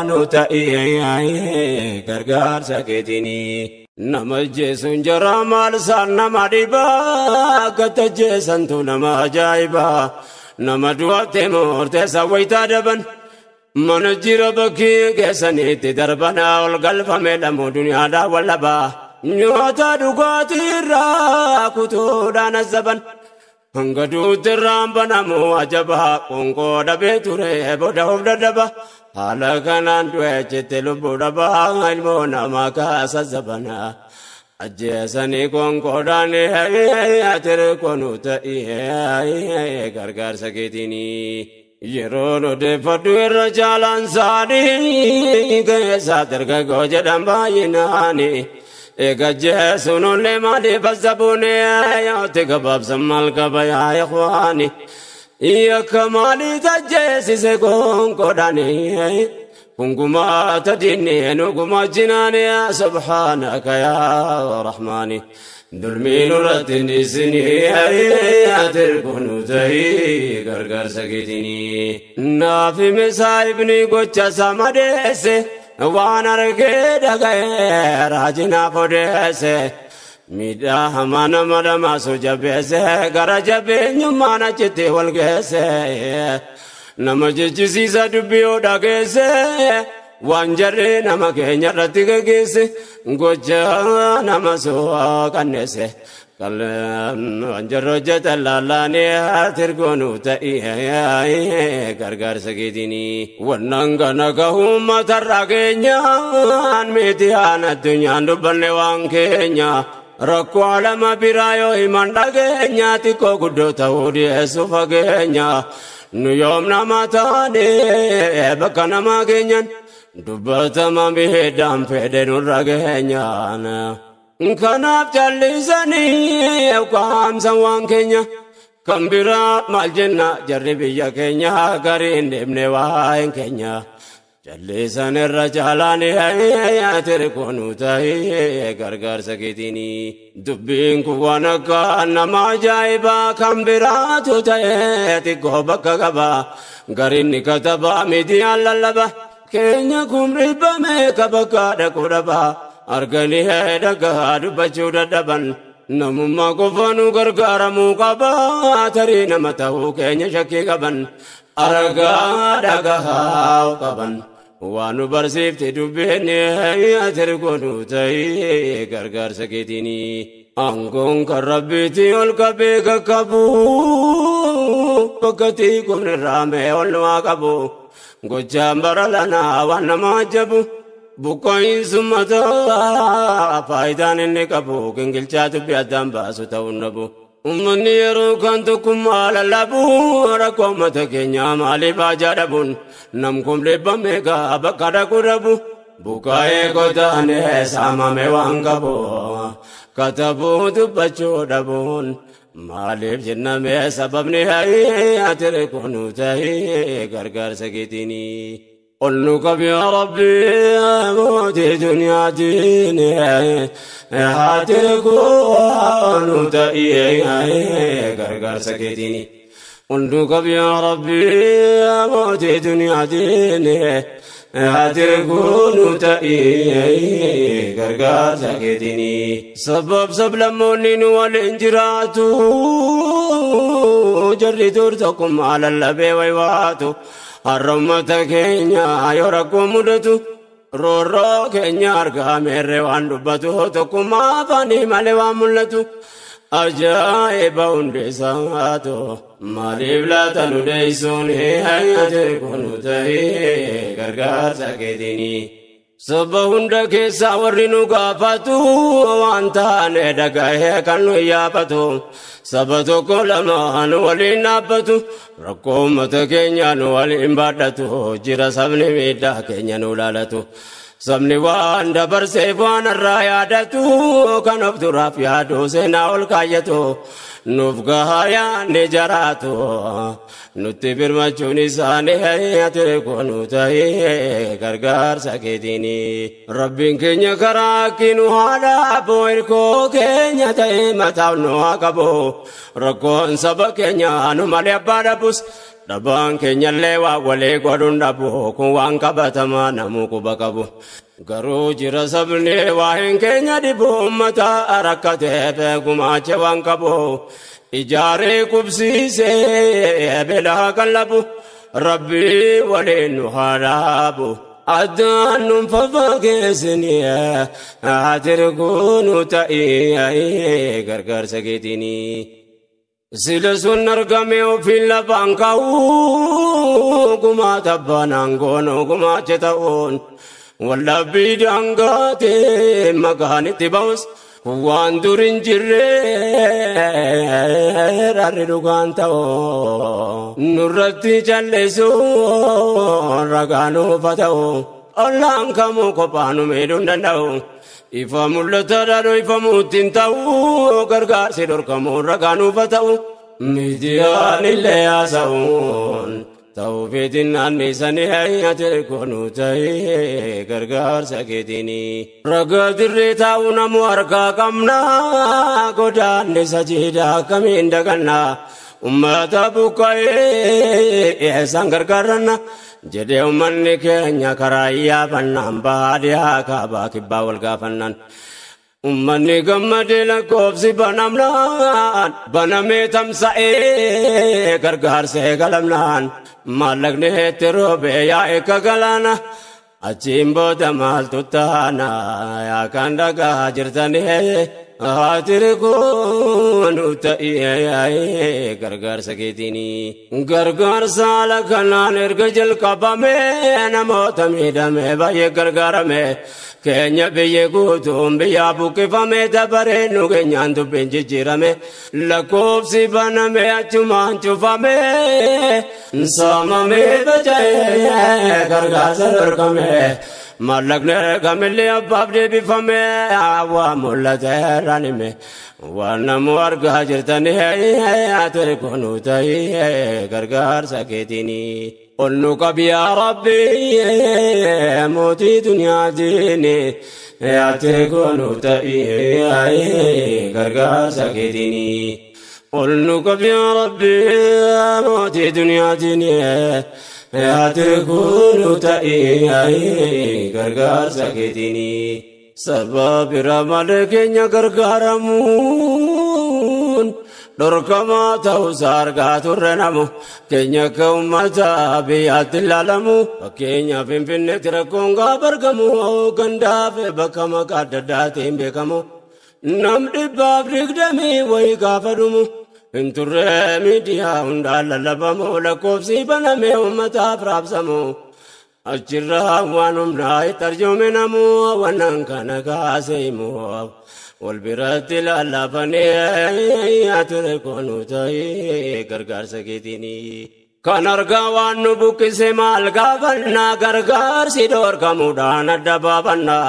nu ta'ee gargaarsa keetiini. Nama jeesuun jara maal isaan nama dhibaa akka tajjeessantu nama ajaa'ibaa nama du'atte murteessa wayitaa daban mana jira bakkee keessanitti darbanaa ol galfame dhamuu duniyaadhaa wallabaa nyaata dhugaatii irraa kutuudhaan azzaban hanga duutti irraan banamuu ajabaa qoonqoo dhabee ture booda of dadhaba. Haala kanaan du'e jettee lubbuu dhabaa ilmoo namaa kaasa zabana. Ajjeesanii qoonqoodhaan ati nu ta'ee gargaarsa keetiini. Yeroon odeeffadhu irra caalaan isaanii keessaa dargaggoo jedhan baay'inaani. Eega jeesuun ollee maaliif azzabuun yootti gabaabsan maal qaba yaa ikhwaani. Yakka maalii tajjeesise qoonqoodhaani kungumaa tadiinni nugumaa jinaani subhaanaka yaa rahmaani. Dulmii nurratti dhiisinii ati nu ta'ii gargaarsa keetiini. Naaf hime saahibni gocha isaa madeesse waan argee dhaga'ee raajinaaf odeesse. Miidhaa hamaa nama dhamaasu jabeesse gara jabeenyummaan achitti wal geesse. Nama jechisiisa dubbii yoo dhageesse waan jarri nama keenya irratti gaggeesse gocha nama su'aa qanneesse. Waan jarri hojjetan laallaanii ati nu ta'ee gargaarsa keetiini. Wannan kana gahuu matarraa keenyaan miidiyaan addunyaan dubbanne waan keenya. Rakkoo alama biraa yoo himan dhageenya xiqqoo guddoo ta'uu dhiyeessu fageenya. Nu yoom nama taane bakka nama keenyan dubbatama miidhaan fedhe nurra geenyaan. Kanaaf callisanii qaamsan waan keenya kan biraa maal jenna jarri biyya keenya gariin deemne waa'een keenya. Jallisan irra caalaan ati nu ta'ee gargaarsa keetiini. Dubbiin kun waan akka nama ajaa'ibaa kan biraatu ta'ee xiqqoo bakka qaba. Gariin ni katabaa miidiyaan lallaba. Keenya kun dhibbame bakka dhaquu dhaba. Arganii dhagaa dubbachuu dadhaban. Namummaa qofa nu gargaaramuu qaba. Tarii nama ta'uu keenya shakkii qaban. Argaa dhagaa qaban. Waan nu barsiifte dubbiin ati nu ta'ee gargaarsa keetiini. Aangoon kan Rabbiitti ol qabee kakkabu bakka xiqqoon irraa mee ol nu haa qabu. Gochaan bara lanaa waan nama ajabu buqqooyinsu mataa faayidaan inni qabu gingilchaa dubbii addaan baasu ta'uu dhabu. Uummanni yeroo kan tokkummaa lallabu rakkoo uummata keenyaa maaliif haajaa dhabuun namkum dhibbame gaa bakka dhaqu dhabu. Bukaa'ee godaanee saamame waan qabu katabuu dubbachuu dhabuun maaliif jenname sababni ati kunu ta'ee gargaarsa keetiini. قل لك يا ربي موتي دنيا ديني هاتركون تأيي غرغر سكتيني قل لك يا ربي موتي دنيا ديني هاتركون تأيي غرغر سكتيني سبب سبلمونين والانجرات جري دورتكم على اللبي ويواتو Harrommata keenya yoo rakkoo mudatu roorroo keenya argaa meerree waan dubbatu tokkummaa afaanii malee waan mul'atu ajaa'iba hundeessaatu maaliif laata nu deessuun ati kunu ta'ee gargaarsa keetiini. Saba hunda keessaa warri nu gaafatu waan taane dhagahee kan nu yaafatu saba tokko lama nu waliin dhaabbatu rakkoo uummata keenya nu waliin baadhatu jira sabni miidhaa keenya nu laalatu sabni waan dabarseef waan irraa yaadatu kan of duraaf yaadu seenaa ol kaayyatu nuuf gahaa yaadne jaraatu nutti birmachuun isaanii ati kunu ta'ee gargaarsa keetiini. Rabbiin keenya karaa kinu haa dhaabu hirkoo keenya ta'ee mataaf nu haa qabu rakkoon saba keenya nu malee abbaa dhabus dhabaan keenyallee waa walii godhuun dhabu kun waan qabatamaa namuu quba qabu. Garuu jira sabni waa'een keenya dhibu uummata rakkateef gumaacha waan qabu ijaaree qubsiisee beelaa kan labu rabbii waliin nu haa dhaabu. Addaan nun fafageessini ati kunu ta'ee gargaarsa keetiini. Sila sun argame ofiin lafaan kaa'u gumaata abbaan goonuu gumaacha ta'uun wallabbii daangaatee maqaan itti ba'us waan dur hin jirre rarri dhugaan ta'u nurratti callisuun ragaa nuufa ta'u ollaan kamuu kophaa nu miidhuu hin danda'u. Ifa mul'ata dhaadhoo ifa muuttiin ta'u gargaarsi dhorkamuun ragaa nuufa ta'u miidiyaan illee haasa'uun ta'uu feetiin naannisanii ati kunu ta'ee gargaarsa keetiini. Ragaa dirree taa'u namu harkaa qabna godaannisa jiidhaa akkamiin daganna uummata buqqa'ee eessaan gargaaranna. Jedhee uummanni keenya karaa iyyaafannaan baadiyyaa kaabaa kibbaa wal gaafannaan. Uummanni gammadee lakkoofsi banamnaan banamee tamsa'ee gargaarsa eegalamnaan maallaqni itti roobee yaa'e galaana achiin booda maaltu taana yaa kan dhagaa jirtanii ati kunu ta'ee gargaarsa keetiini. Gargaarsa haala kanaan erga jalqabame namoota miidhame baay'ee gargaarame keenya biyya guutuun biyyaa buqqifame dabaree nu keenyaan dubbiin jijjiirame lakkoofsi baname achumaan cufame saamame faca'ee gargaarsa dhorkame. Maallaqni kamillee abbaaf deebifame waa mul'ateeraan hime waan namu argaa jirtanii ati kunu ta'ee gargaarsa keetiini. Ol nu qabi yaa Rabbi mootii duniyaa diini ati kunu ta'ee gargaarsa keetiini. Ol nu qabi yaa Rabbi mootii duniyaa diini. Ati kunu ta'ee gargaarsa keetiini. Saba bira malee keenya gargaaramuun dhorkamaa ta'uusaa argaa turre namu keenya akka uummata biyyaatti ilaalamu fakkeenyaaf Finfinneetti rakkoon gaafa argamu gandaaf bakka maqaa adda addaatiin beekamu nam 120 wayii gaafa dhumu. Hin turre miidiyaa hundaan lallabamu lakkoofsi banamee uummataaf raabsamu achirraa waan humnaa itti arjoome namu wannan kana kaasee himu Wal biratti lallaafanii ati koonu ta'ee gargaarsa keetiini. Kan argaa waan nu buqqise maal gaafannaa gargaarsi dhoorkamuudhaan adda baafannaa.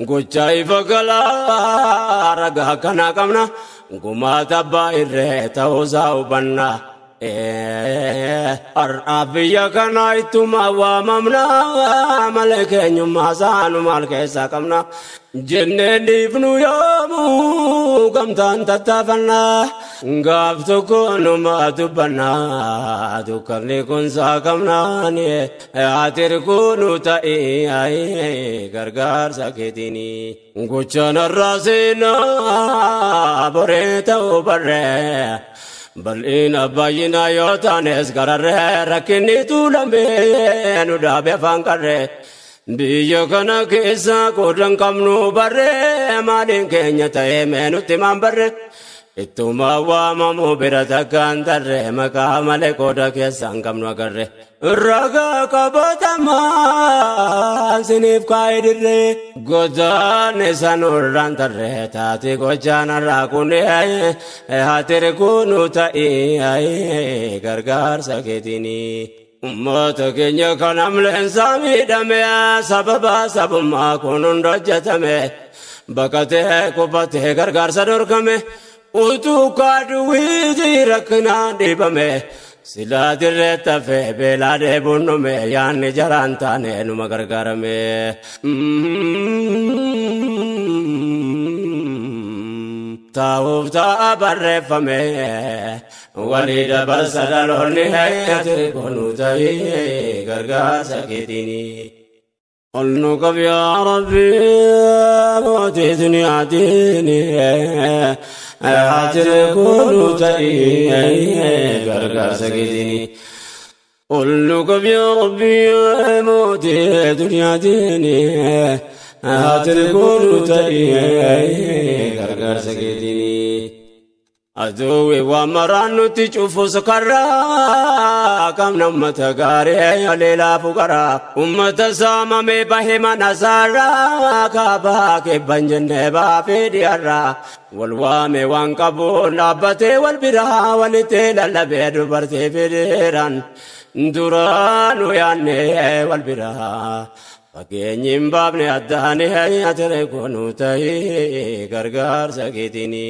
Gocha ifa galaa ragaa kana qabna gumaata abbaa irree ta'uusaa hubannaa. Har'aaf biyya kana ittuma waamamna malee keenyummaa saanu maal keessaa qabna. Jennee dhiifnu yoomuu gamtaan tattaafannaa. Gaaf tokko numa dubbannaa dukkanni kun saaqamnaan ati kunu ta'ee gargaarsa keetiini. Gochaan har'aa seenaa boree ta'uu barree. Bal'ina baay'ina yoo taanes gararree rakkinni tuulamee nu dhaabe afaan qarree. Biyya kana keessa qoodan qabnu barree maaliin keenya ta'ee mee nutti maan barree. Ittuma waamamu bira takkaan tarree maqaa malee qooda keessaan qabnu agarre. Ragaa qabatamaa siniif kaa'ee dirree godaanni sanurraan tarree taate gochaan har'aa kunee ati kunu ta'ee gargaarsa keetiini. Uummata keenya kan amleensaa miidhame sababa sabummaa kun hunda hojjetame baqatee qubbatee gargaarsa dhorkame. Utuu kaaduwiiti rakkinaan dhiibame silaa dirree tafee beelaa dheebuun dhume yaanni jaraan taane numa gargaarame. Taa'uuf taa'a barreeffame walii dabarsa dhaloonni ati kunu ta'ee gargaarsa keetiini. Ol nu qab yaa Rabbi mootii duniyaatiin ati kunu ta'ee gargaarsa keetiini. Ol nu qab yaa Rabbi mootii duniyaatiin ati kunu ta'ee gargaarsa keetiini. Aduwwi waan maraan nutti cufus karraa qabna uummata gaarii leelaa fuqaraa. Uummata saamamee bahe mana saarraa kaabaa kibban jennee baafee dhiyaarraa. Wal waame waan qabuun dhaabbatee wal biraa walitti lallabee dubartii fidheeraan. Duraanuu yaannee wal biraa. Fageenyi hin baafne addaanii ati kunu ta'ee gargaarsa keetiini.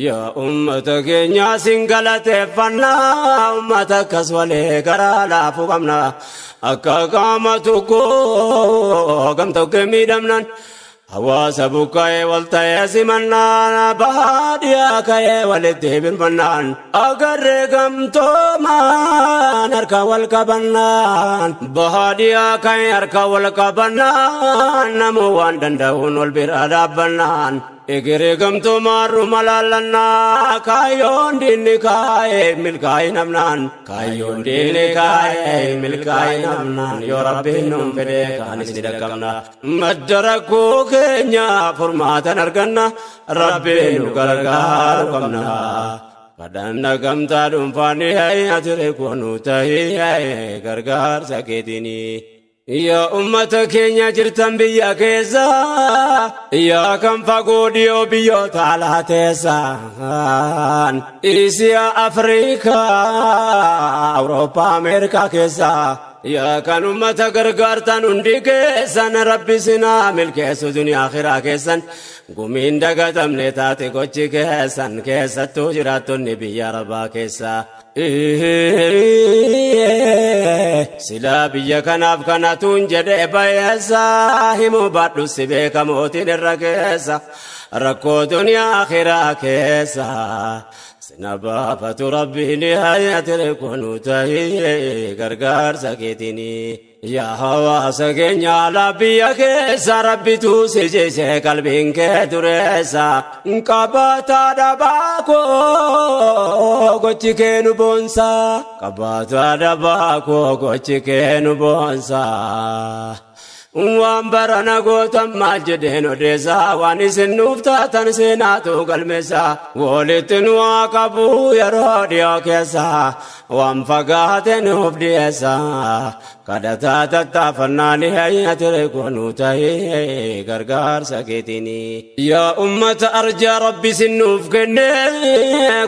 Yaa uummata keenya siin galateeffannaa uummata akkas walee karaa laafuu qabna. Akka qaama tokkoo gamtokkee miidhamnaan hawaasa buqqa'ee wal ta'ee simannaan baadiyyaa ka'ee walitti birmannaan agarree gamtoomaan harka wal qabannaan baadiyyaa ka'ee harka wal qabannaan namuu waan danda'uun wal bira dhaabbannaan. Egeree gamtoomaan ruma laallannaa kaayyoon diinni kaayee milkaa'ee namnaan kaayyoon diinni kaayee milkaa'ee namnaan yoo rabbiin nuun fedhe kaanis ni dhaqqabna. Madda rakkoo keenya furmaatan arganna rabbiin nu gargaaru qabna. Kadhanna gamtaa dhuunfaanii ati kunu ta'ee gargaarsa keetiini. Yaa uummata keenya jirtan biyya keessa yaa kan fagoo dhiyoo biyyoota alaa teessan Isiyaa Afrikaa Awurooppaa Ameerikaa keessa yaa kan uummata gargaartan hundi keessan rabbi sinaa milkeessu duniyaa akhiraa keessan gumiin dagatamne taate gochi keessan keessattuu jiraattonni biyya arabaa keessa. Silaa biyya kanaaf kanatuun jedhee bayeessa himuu baadhu si beeka mootiin irra keessa rakkoo duniyaa akhiraa keessa. Sina baafatu rabbiin ati kunu ta'ee gargaarsa keetiini. Yaa hawaasa keenya alaa biyya keessa rabbitu si jeesee qalbiin kee dureessa. Qabaataa dhabaa koo gochi kee nu boonsa. Qabaataa dhabaa koo gochi kee nu boonsa. Waan barana gootan maal jedheen odeessaa waan isin nuuf taatan seenaatu galmeessaa walitti nu haa qabu yeroo dhiyoo keessaa waan fagaate nuuf dhiyeessaa kadhataa tattaafannaan ati goonuu ta'ee gargaarsa keetiini. Yaa ummata arjaa rabbi isin nuuf kenne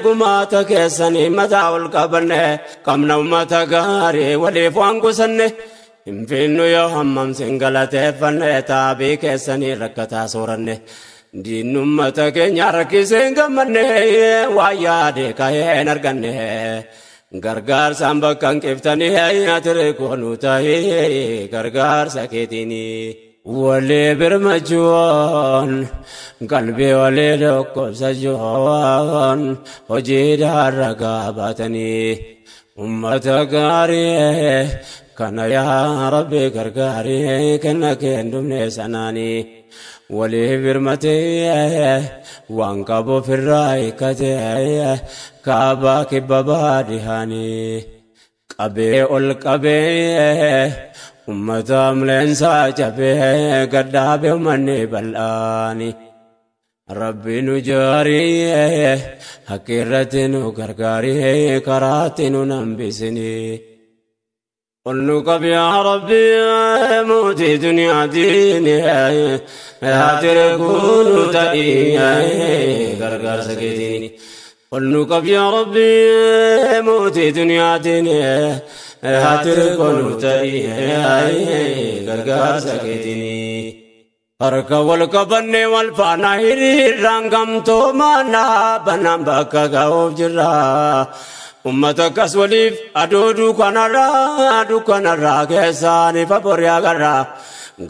gumaata keessanii mataa ol qabanne qabna ummata gaarii waliif waan kusanne. Hinfinnu yoo hammam sin galateeffanne taabii keessanii rakkataa sooranne diinni ummata keenya rakkisee hin gammanne waan yaade ka'ee hin arganne gargaarsaan bakka hin qiftanii ati goonuu ta'ee gargaarsa keetiini. Walii birmachuun qalbii walii dhukkubsachuun hojiidhaan ragaa baatanii ummata gaarii kana yaa rabbi gargaarii kenna kee sanaanii walii birmatee waan qabu ofirraa hiikkatee kaabaa kibba baadhihaanii qabee ol qabee ummata amleensaa cabee gadhaabee uummanni bal'aanii. Rabbi nu jaarii haqqi irratti nu gargaarii karaatti nu nambisinii. قل يا ربي موتي دنيا ديني أتركون تأي غرغر سكتيني قل يا ربي موتي دنيا ديني أتركون تأي غرغر سكتيني harka wal qabanne wal faana hiriirraan gamtoomaana banaan bakka ga'uuf jirra. Ummata akkas waliif aduu dukkanarraa keessaan ifa borii agarra.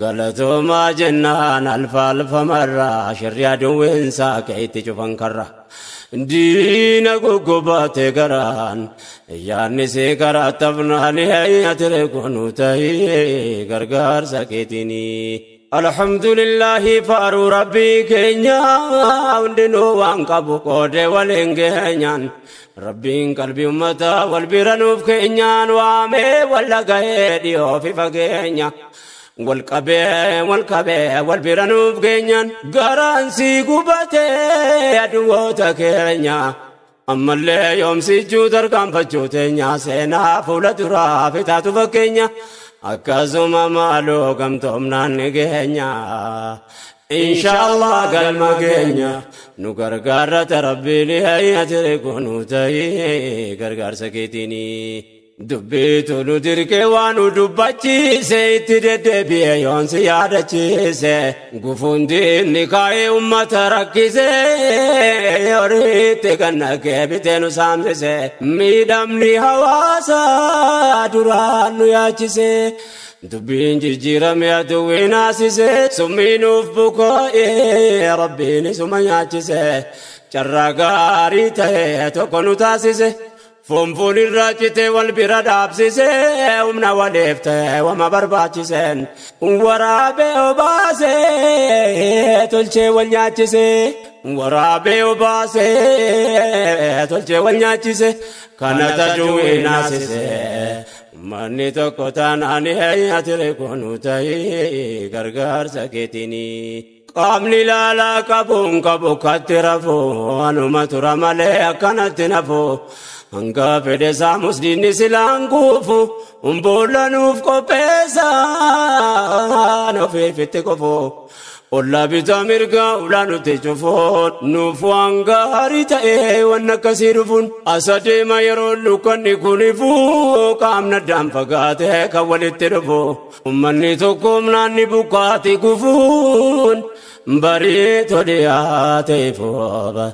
Galatoomaa jennaan alfa alfamarraa shirri aduwweensaa keetti cufan karra. Diina guggubaate garaan yaadni see karaa tafnaani ati goonuu ta'ee gargaarsa keetiini. Alhamdulillahi faaru rabbii keenya hundinuu waan qabu qoodee waliin geenyaan rabbiin qalbii uummataa wal bira nuuf keenyaan waamee wal dhaga'ee dhiyoo fi fageenya wal qabee wal bira nuuf keenyaan garaan sii gubatee aduwwoota keenya ammallee yoomsichuu tarkaanfachuu teenya seenaa fuula duraa fitaatu fakkeenya. Akkasuma maaloo gamtoomnaan ni geenya Inshaallah galma geenya nu gargaarrata rabbiin ati goonuu ta'ee gargaarsa keetiini. Dubbiitu nu dirqee waan nu dubbachiise itti deddeebi'ee yoon si yaadachiise gufuun diinni kaa'ee uummata rakkise horiitti kan naqee bitee nu saamsise miidhamni hawaasaa duraan nu yaachise dubbiin jijjiirame aduwwiin haasise summii nuuf buko'ee rabbiin isuma nyaachise carraa gaarii ta'e tokko nu taasise. Foonfoon irraa citee wal bira dhaabsise humna waliif ta'e wama barbaachiseen waraabee obaasee tolchee wal nyaachise waraabee obaasee tolchee wal nyaachise kana tajuun naasise manni tokko taanaan ati goonuu ta'ee gargaarsa keetiini. Qaamni ilaalaa qabuun qabu katti rafu anuma tura malee akkanatti nafu. Hanga fedhe saamus diinni silaan kuufu boolla nuuf qopheessaan ofiifitti qofu. Ollaa bitaa mirgaa ulaa nuti cufuun nuuf waan gaarii ta'ee waan akkasii dhufuun asa deema yeroo dukkanni kun ifu qaamni addaan fagaatee kan walitti dhufu. Uummanni tokko humnaan ni bukkaati kufuun barii dhiyaate ifooba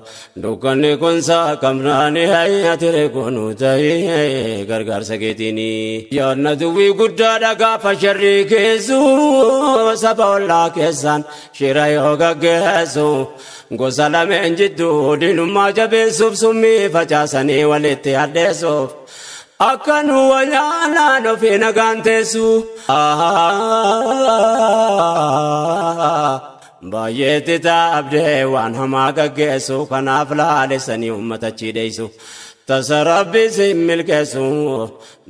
dukkanni kun saaqamnaan ati goonuu ta'ee gargaarsa keetiini. Yaadna duwwii guddaadha gaafa sharrii keessu saba ollaa keessaan shira yoo gaggeessu gosa lameen jidduu diinummaa jabeessuuf summii facaasanii walitti addeessuuf. Akka nu wal'aanaan ofii nagaan teessu. Baay'eetti taabdee waan hamaa gaggeessu kanaaf laalessanii uummata chiidheessu. Tasa rabbi si milkeessu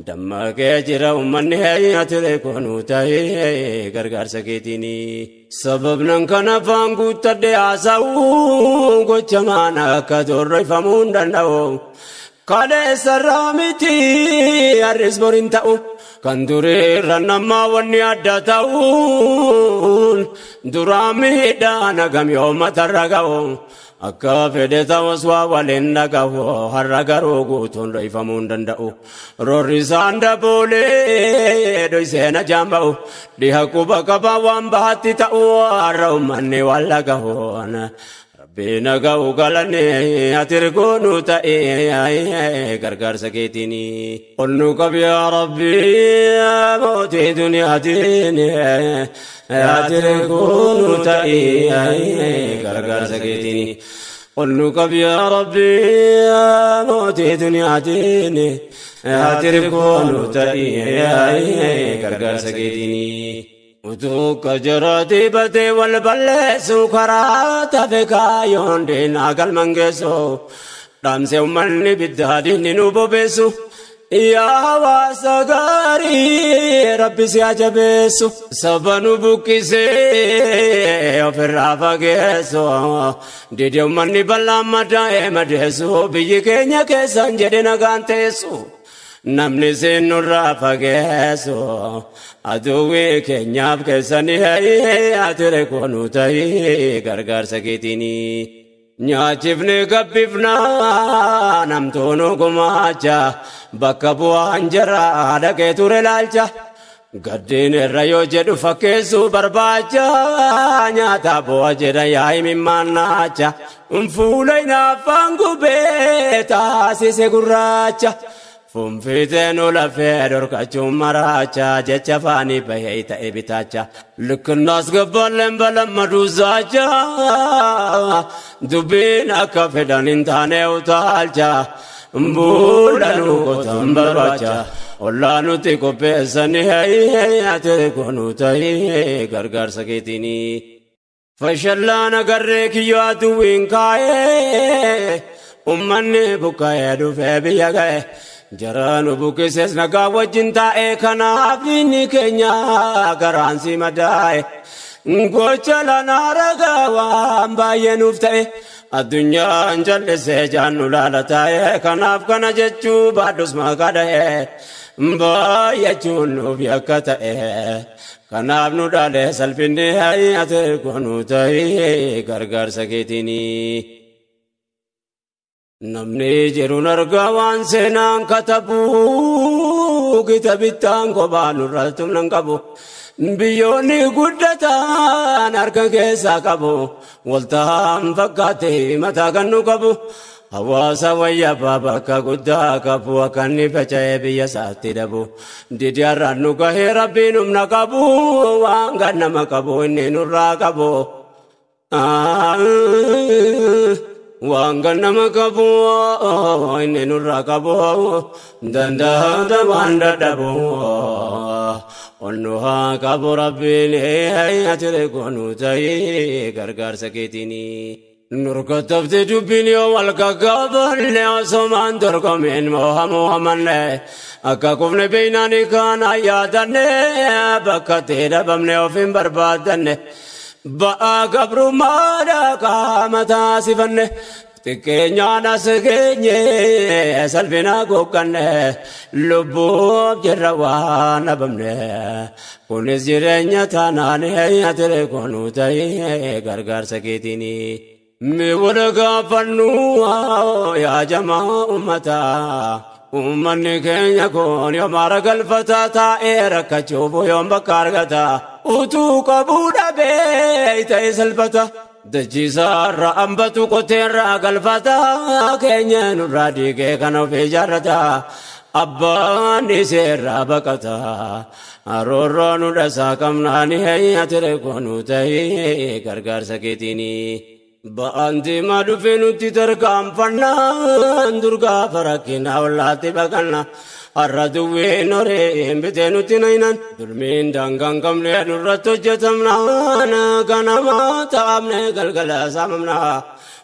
dammaqee jira uummanni ati reekoonuu ta'ee gargaarsa keetiini. Sababnan kana afaan guuttadhe haasa'u gochamaan akka torreeffamuu hin danda'u. Kaleessarraa miti har'is boriin ta'u kan dureerra namaa wanni adda ta'uun duraa miidhaan hagam yoo matarra ga'u. Akka fedhe ta'us waa waliin dhagahu har'a garuu guutuun dho'ifamuu hin danda'u. Roorri isaan daboolee dho'isee na jaamba'u dhiha quba qabaa waan bahaatti ta'u har'a uummanni waan dhagahuun. Rabbi naga'u galanee ati ergoonuu ta'ee gargaarsa keetiini. Ol nu qabi yaa Rabbi mootii duniyaatiin ati ergoonuu ta'ee gargaarsa keetiini. Ol nu qabi yaa Rabbi mootii duniyaatiin ati ergoonuu ta'ee gargaarsa keetiini. Utuu kajaraa batee wal balleessu karaa tafe kaayyoon diinaa galman geessu dhaamsee uummanni biddaa diinni nu bobeessu yaa hawaasa gaarii rabbi si haa jabeessu saba nu buqqisee ofirraa fageessu didee uummanni bal'aan madaa'ee madeessu biyyi keenya keessan jedhe nagaan teessu. Namni seenurraa fageessu aduwwi keenyaaf keessanii ati reekoonuu ta'ee gargaarsa keetiini. Nyaachifne gabbifnaa namtoonu gumaacha bakka bu'aan jara dhaqee ture laalcha. Gaddeen irra yoo jedhu fakkeessuu barbaacha nyaata bu'a jedha yaa'i mimmaannaacha. Fuula hinaaffaan gubee taasise gurraacha. Funfiteen lafee dhorkachuun maraacha jecha faanii bahee ta'e bitaacha. Likkinnaas gabbaalleen balammaduu zaacha dubbiin akka fedhan hin taane utaalcha. Buula nu qotan barbaacha ollaa nuti qopheessanii ati koonuu ta'ee gargaarsa keetiini. Fashallaan agarree kiyyoo aduwwiin kaa'ee uummanni buqqa'ee dhufee biyya ga'e. Jaraanu buqqises nagaa wajjin taa'ee kanaaf diinni keenya garaan si madaa'e. Gocha lanaa ragaa waan baay'ee nuuf ta'e addunyaan jallisee jaannu laala taa'e kanaaf kana jechuu baadhus maqaa dha'e baay'achuun nuuf yakka ta'e kanaaf nu dhaalee salphinni ati goonuu ta'e gargaarsa keetiini. Namni jiruun argaa waan seenaan katabu kitabittaan kophaa nurraa tumnan qabu. Biyyoonni guddatan harka keessaa qabu waltaan fakkaate mataa kan nu qabu. Hawaasa wayyaabaa bakka guddaa qabu akka inni faca'ee biyya isaatti dhabu. Didiyaarraan nu gahee rabbiin humna qabu waan kan nama qabu inni nurraa qabu. Waan kan nama qabu inni nurraa qabu danda'aa waan dadhabu. Onnu haa qabu rabbiin ati reekoonuu ta'ee gargaarsa keetiini. Nurkattafte dubbiin yoo wal gaggaafanne osomaan dorgomeen moohamuu hamanne akka kufne beeynaani kaan yaadanne bakka ta'e dhabamne of hin barbaadanne. Ba'aa gabrummaadha qaama taasifanne xiqqeenyaan as geenye salphina goqqanne lubbuuf jirra waan dhabamne kunis jireenya taanaan ati reekoonuu ta'ee gargaarsa keetiini. Mi wal gaafannu yaa jamaa uummataa Uummanni keenya kun yoom haara galfataa taa'ee rakkachuuf yoom bakka argata utuu qabuu dhabee ta'e salphata. Dachiisaarra hambatu qoteerraa galfata keenya nurraa diigee kan of ijaarrata abbaan iseerraa baqata. Aroorroo nu dhasaa qabnaani ati reekoonuu ta'ee gargaarsa keetiini. Ba'aan diimaa dhufee nutti tarkaanfannaan durgaa farakkinaa ollaatti baqanna. Har'a duwween horeen bitee nutti nayinan dulmiin daangaan qabnee nurratti hojjetamnaan ganamaa taa'amne galgala saamamna.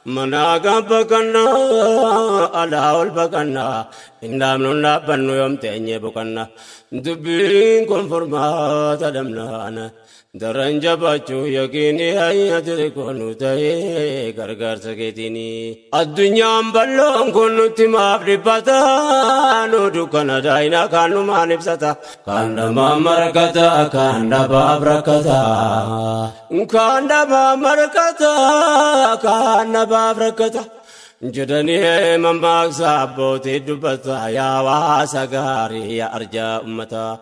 Manaa baqannaa alaa ol baqannaa hin dhaabnu dhaabbannu yoom teenyee boqannaa dubbiin kun furmaata dhabnaan daran jabaachuu yaqiinii ati koonu ta'ee gargaarsa keetiini. Addunyaan bal'oon kun nutti maaf dhiphata nu dukkana daa'inaa kaan numaan ibsata. Kaan dhamaa markata kaan dhabaaf rakkata. Kaan dhamaa markata kaan dhabaaf rakkata. Jedhanii mammaaksa abbootii dubbata yaa hawaasa gaarii yaa arjaa uummataa.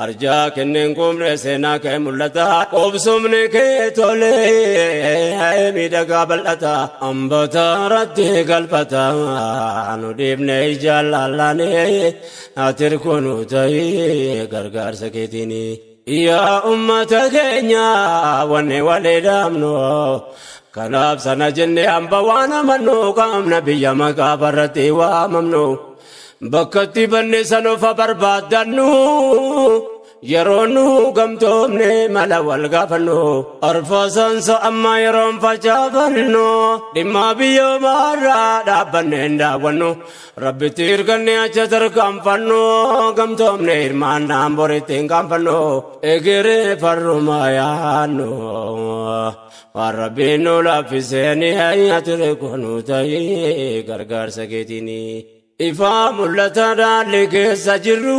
Arjaa kenneen kumne seenaa kee mul'ata qobsumni kee tolee miidhagaa bal'ata hambata irratti galfata nu dhiibne ijaan laallaanee ati nu ta'ee gargaarsa keetiini. Yaa uummata keenya wanni walii dhaabnu kanaaf sana jennee hamba waan amannu qaamna biyya maqaa irratti waamamnu. Bakkatti banne sanofa barbaaddannu yeroo nu gamtoomne mala wal gaafannu arfaasansa amma yeroon facaafannu dhimma biyyoomaarraa dhaabbanne hin daawwannu rabbitti hirkanne acha tarkaanfannu gamtoomne hirmaannaan boritti hin kaanfannu egeree farrumaa yaannu waan rabbiin nu laaffiseen ati nu ta'ee gargaarsa keetiini. Ifaa mul'ata dhaalli keessa jirru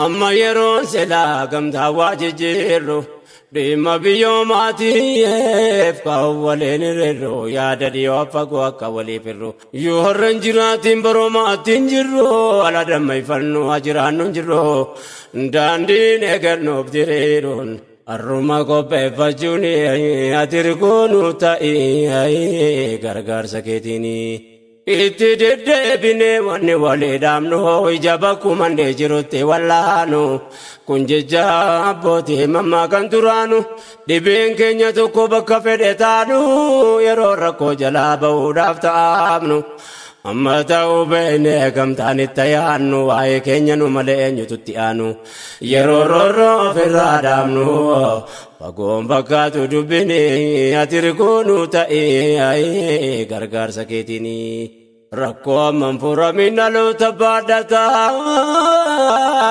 amma yeroon silaa gamtaa waa jijjiirru dhimma biyyoomaatiif kan waliin hir'irru yaada dhiyoo fagoo akka waliif hirru yoo har'a hin jiraatiin baroomaatti hin jirru ala dammayfannu haa jiraannu hin jirru daandiin eegannuuf diriiruun. Arruma qopheeffachuun ati nu ta'ee gargaarsa keetiini. Itti deddeebinee wanni walii dhaabnu ija bakkuma jirutti wallaanu kun jecha abbootii mammaa kan turaanu dhibeen keenya tokko bakka fedhe taanu yeroo rakkoo jalaa bahuudhaaf ta'amnu. Amma ta'uu beeknee gamtaan itti yaannu waa'ee keenya nu malee eenyutu itti aanu yeroo roorroo ofirraa dhaabnu fagoon fakkaatu dubbini ati nu ta'ee gargaarsa keetiini. Rakkoo amman furamin dhaloota baadhata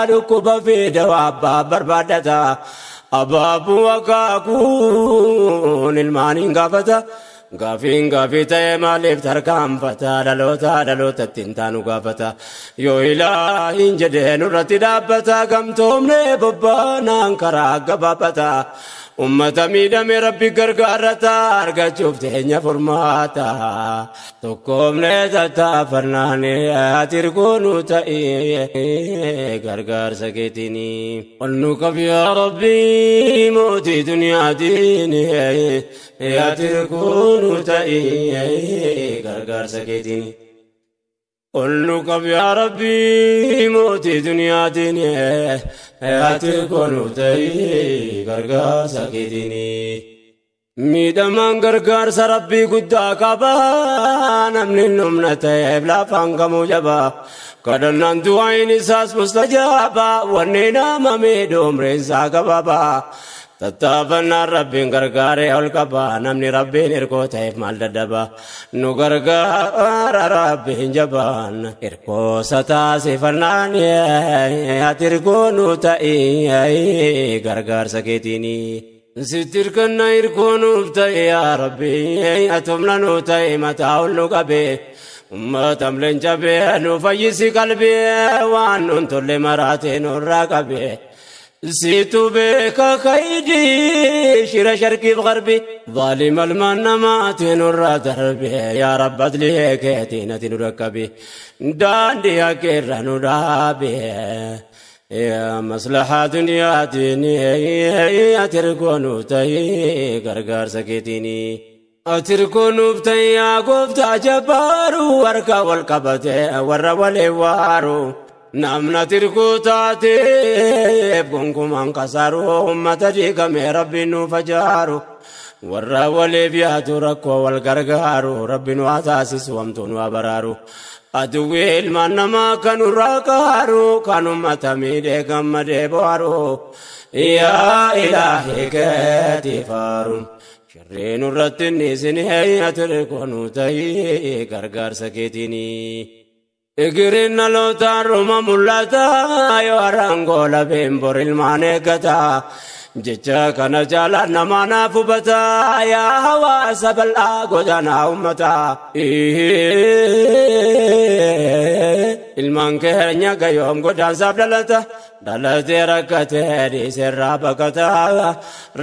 dhukkuba fi dawaa abbaa barbaadata abaabuu akaakuun ilmaan hin gaafata. Gaafiin gaafii ta'ee maaliif tarkaanfata dhaloota dhalootatti hin taanu gaafata yoo ilaahin jedhee nurratti dhaabbata gamtoomne bobbaanaan karaa gabaabata ummata miidhame rabbi gargaarata argachuuf teenya furmaata tokkoomne tattaafannaan ati nu ta'ee gargaarsa keetiini. Ol nu qab yaa rabbi mootii duniyaatiin ati nu ta'ee gargaarsa keetiini. Ol nu qab yaa rabbi mootii duniyaatiin ati nu ta'ee gargaarsa keetiini. Miidhamaan gargaarsa rabbii guddaa qaba namni humna ta'eef lafaan kamuu jaba kadhannaan du'aayin isaas mustajaaba wanni nama miidhu umriin isaa gabaaba. Tattaafannaan rabbiin gargaaree ol qaba namni rabbiin hirkoo ta'eef maal dadhaba nu gargaara rabbiin jabaan hirkoosa taasifannaan ati hirkoo nu ta'ee gargaarsa keetiini. Sitti hirkanna hirkoo nuuf ta'e yaa rabbi ati humna nu ta'e mataa ol nu qabe ummata leenca bee nu fayyisi qalbii waan nun tolle maraatee nurraa qabe. Situ beeka kaydii shira sharqiif garbi zaalima ilmaan namaatiin nurraa darbe yaa rabbi adlii keetiin ati nu rakkabi daandii hakeerra nu dhaabe. Yaa maslahaa duniyaatiin ati nu ta'ee gargaarsa keetiini. Ati nuuf ta'e yaa gooftaa jabbaaru harka wal qabate warra waliin waaru. Namna tirkuu taateef gonkumaan kasaaru uummata diigame rabbiin nuuf ajaaru warra waliif yaadu rakkoo wal gargaaru rabbiin waa taasisu hamtuu nu baraaru aduwwi ilmaan namaa kan nurraa qaaru kan uummata miidhee gammadee bohaaru yaa ilaahi keetii faaru. Sharreen irratti inni isin ati riqoonu ta'ee gargaarsa keetiini. Egiriin dhalootaan ruma mul'ata yoo har'aan labeen bor ilmaan eeggata. Jecha kana jaalaan namaa naaf hubata yaa hawaasa bal'aa godaanaa uummata. Ilmaan keenya gayoom godaansaaf dhalata dhalatee rakkatee dhiiseerraa baqata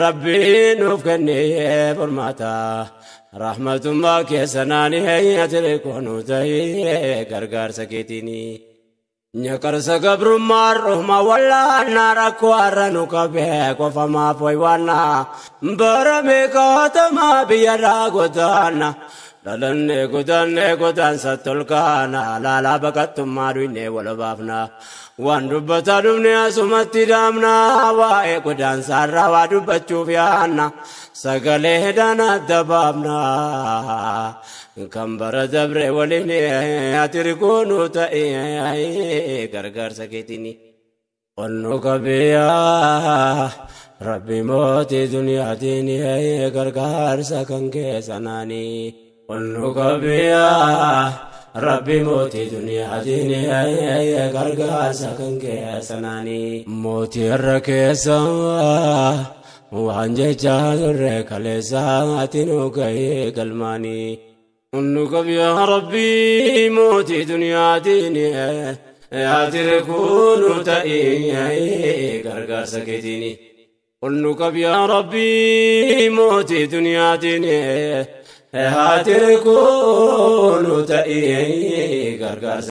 rabbiin nuuf kennee furmaata. Rahmatummaa keessanaanii ati riqoonu ta'ee gargaarsa keetiini. Nyakarsa gabrummaa ruhma wallaanaa rakkoo har'a nu qabee qofa maaf waywaannaa bara meeqaatamaa biyyarraa godaana dhalannee godaannee godaansa tolkaana laalaa baqattummaa duynee wal baafna waan dubbataa dhufne asumatti daamna waa'ee godaansaarraa waa dubbachuuf yaanna sagalee dhaan adda baafna kan bara dabre waliin ati riqoonu ta'ee gargaarsa keetiini. Onnu qabeeyaa rabbi mootii duniyaatiin gargaarsa kan keessanaanii. Onnu qabeeyaa rabbi mootii duniyaatiin gargaarsa kan keessanaanii. Mootii irra keessa waan jechaa turre kaleessa ati nu gahee galmaanii. Onnu qabeeyaa rabbi mootii duniyaatiin ati riqoonu ta'ee gargaarsa keetiini. Onnu qabeeyaa rabbi mootii duniyaatiin ati riqoonu ta'ee gargaarsa.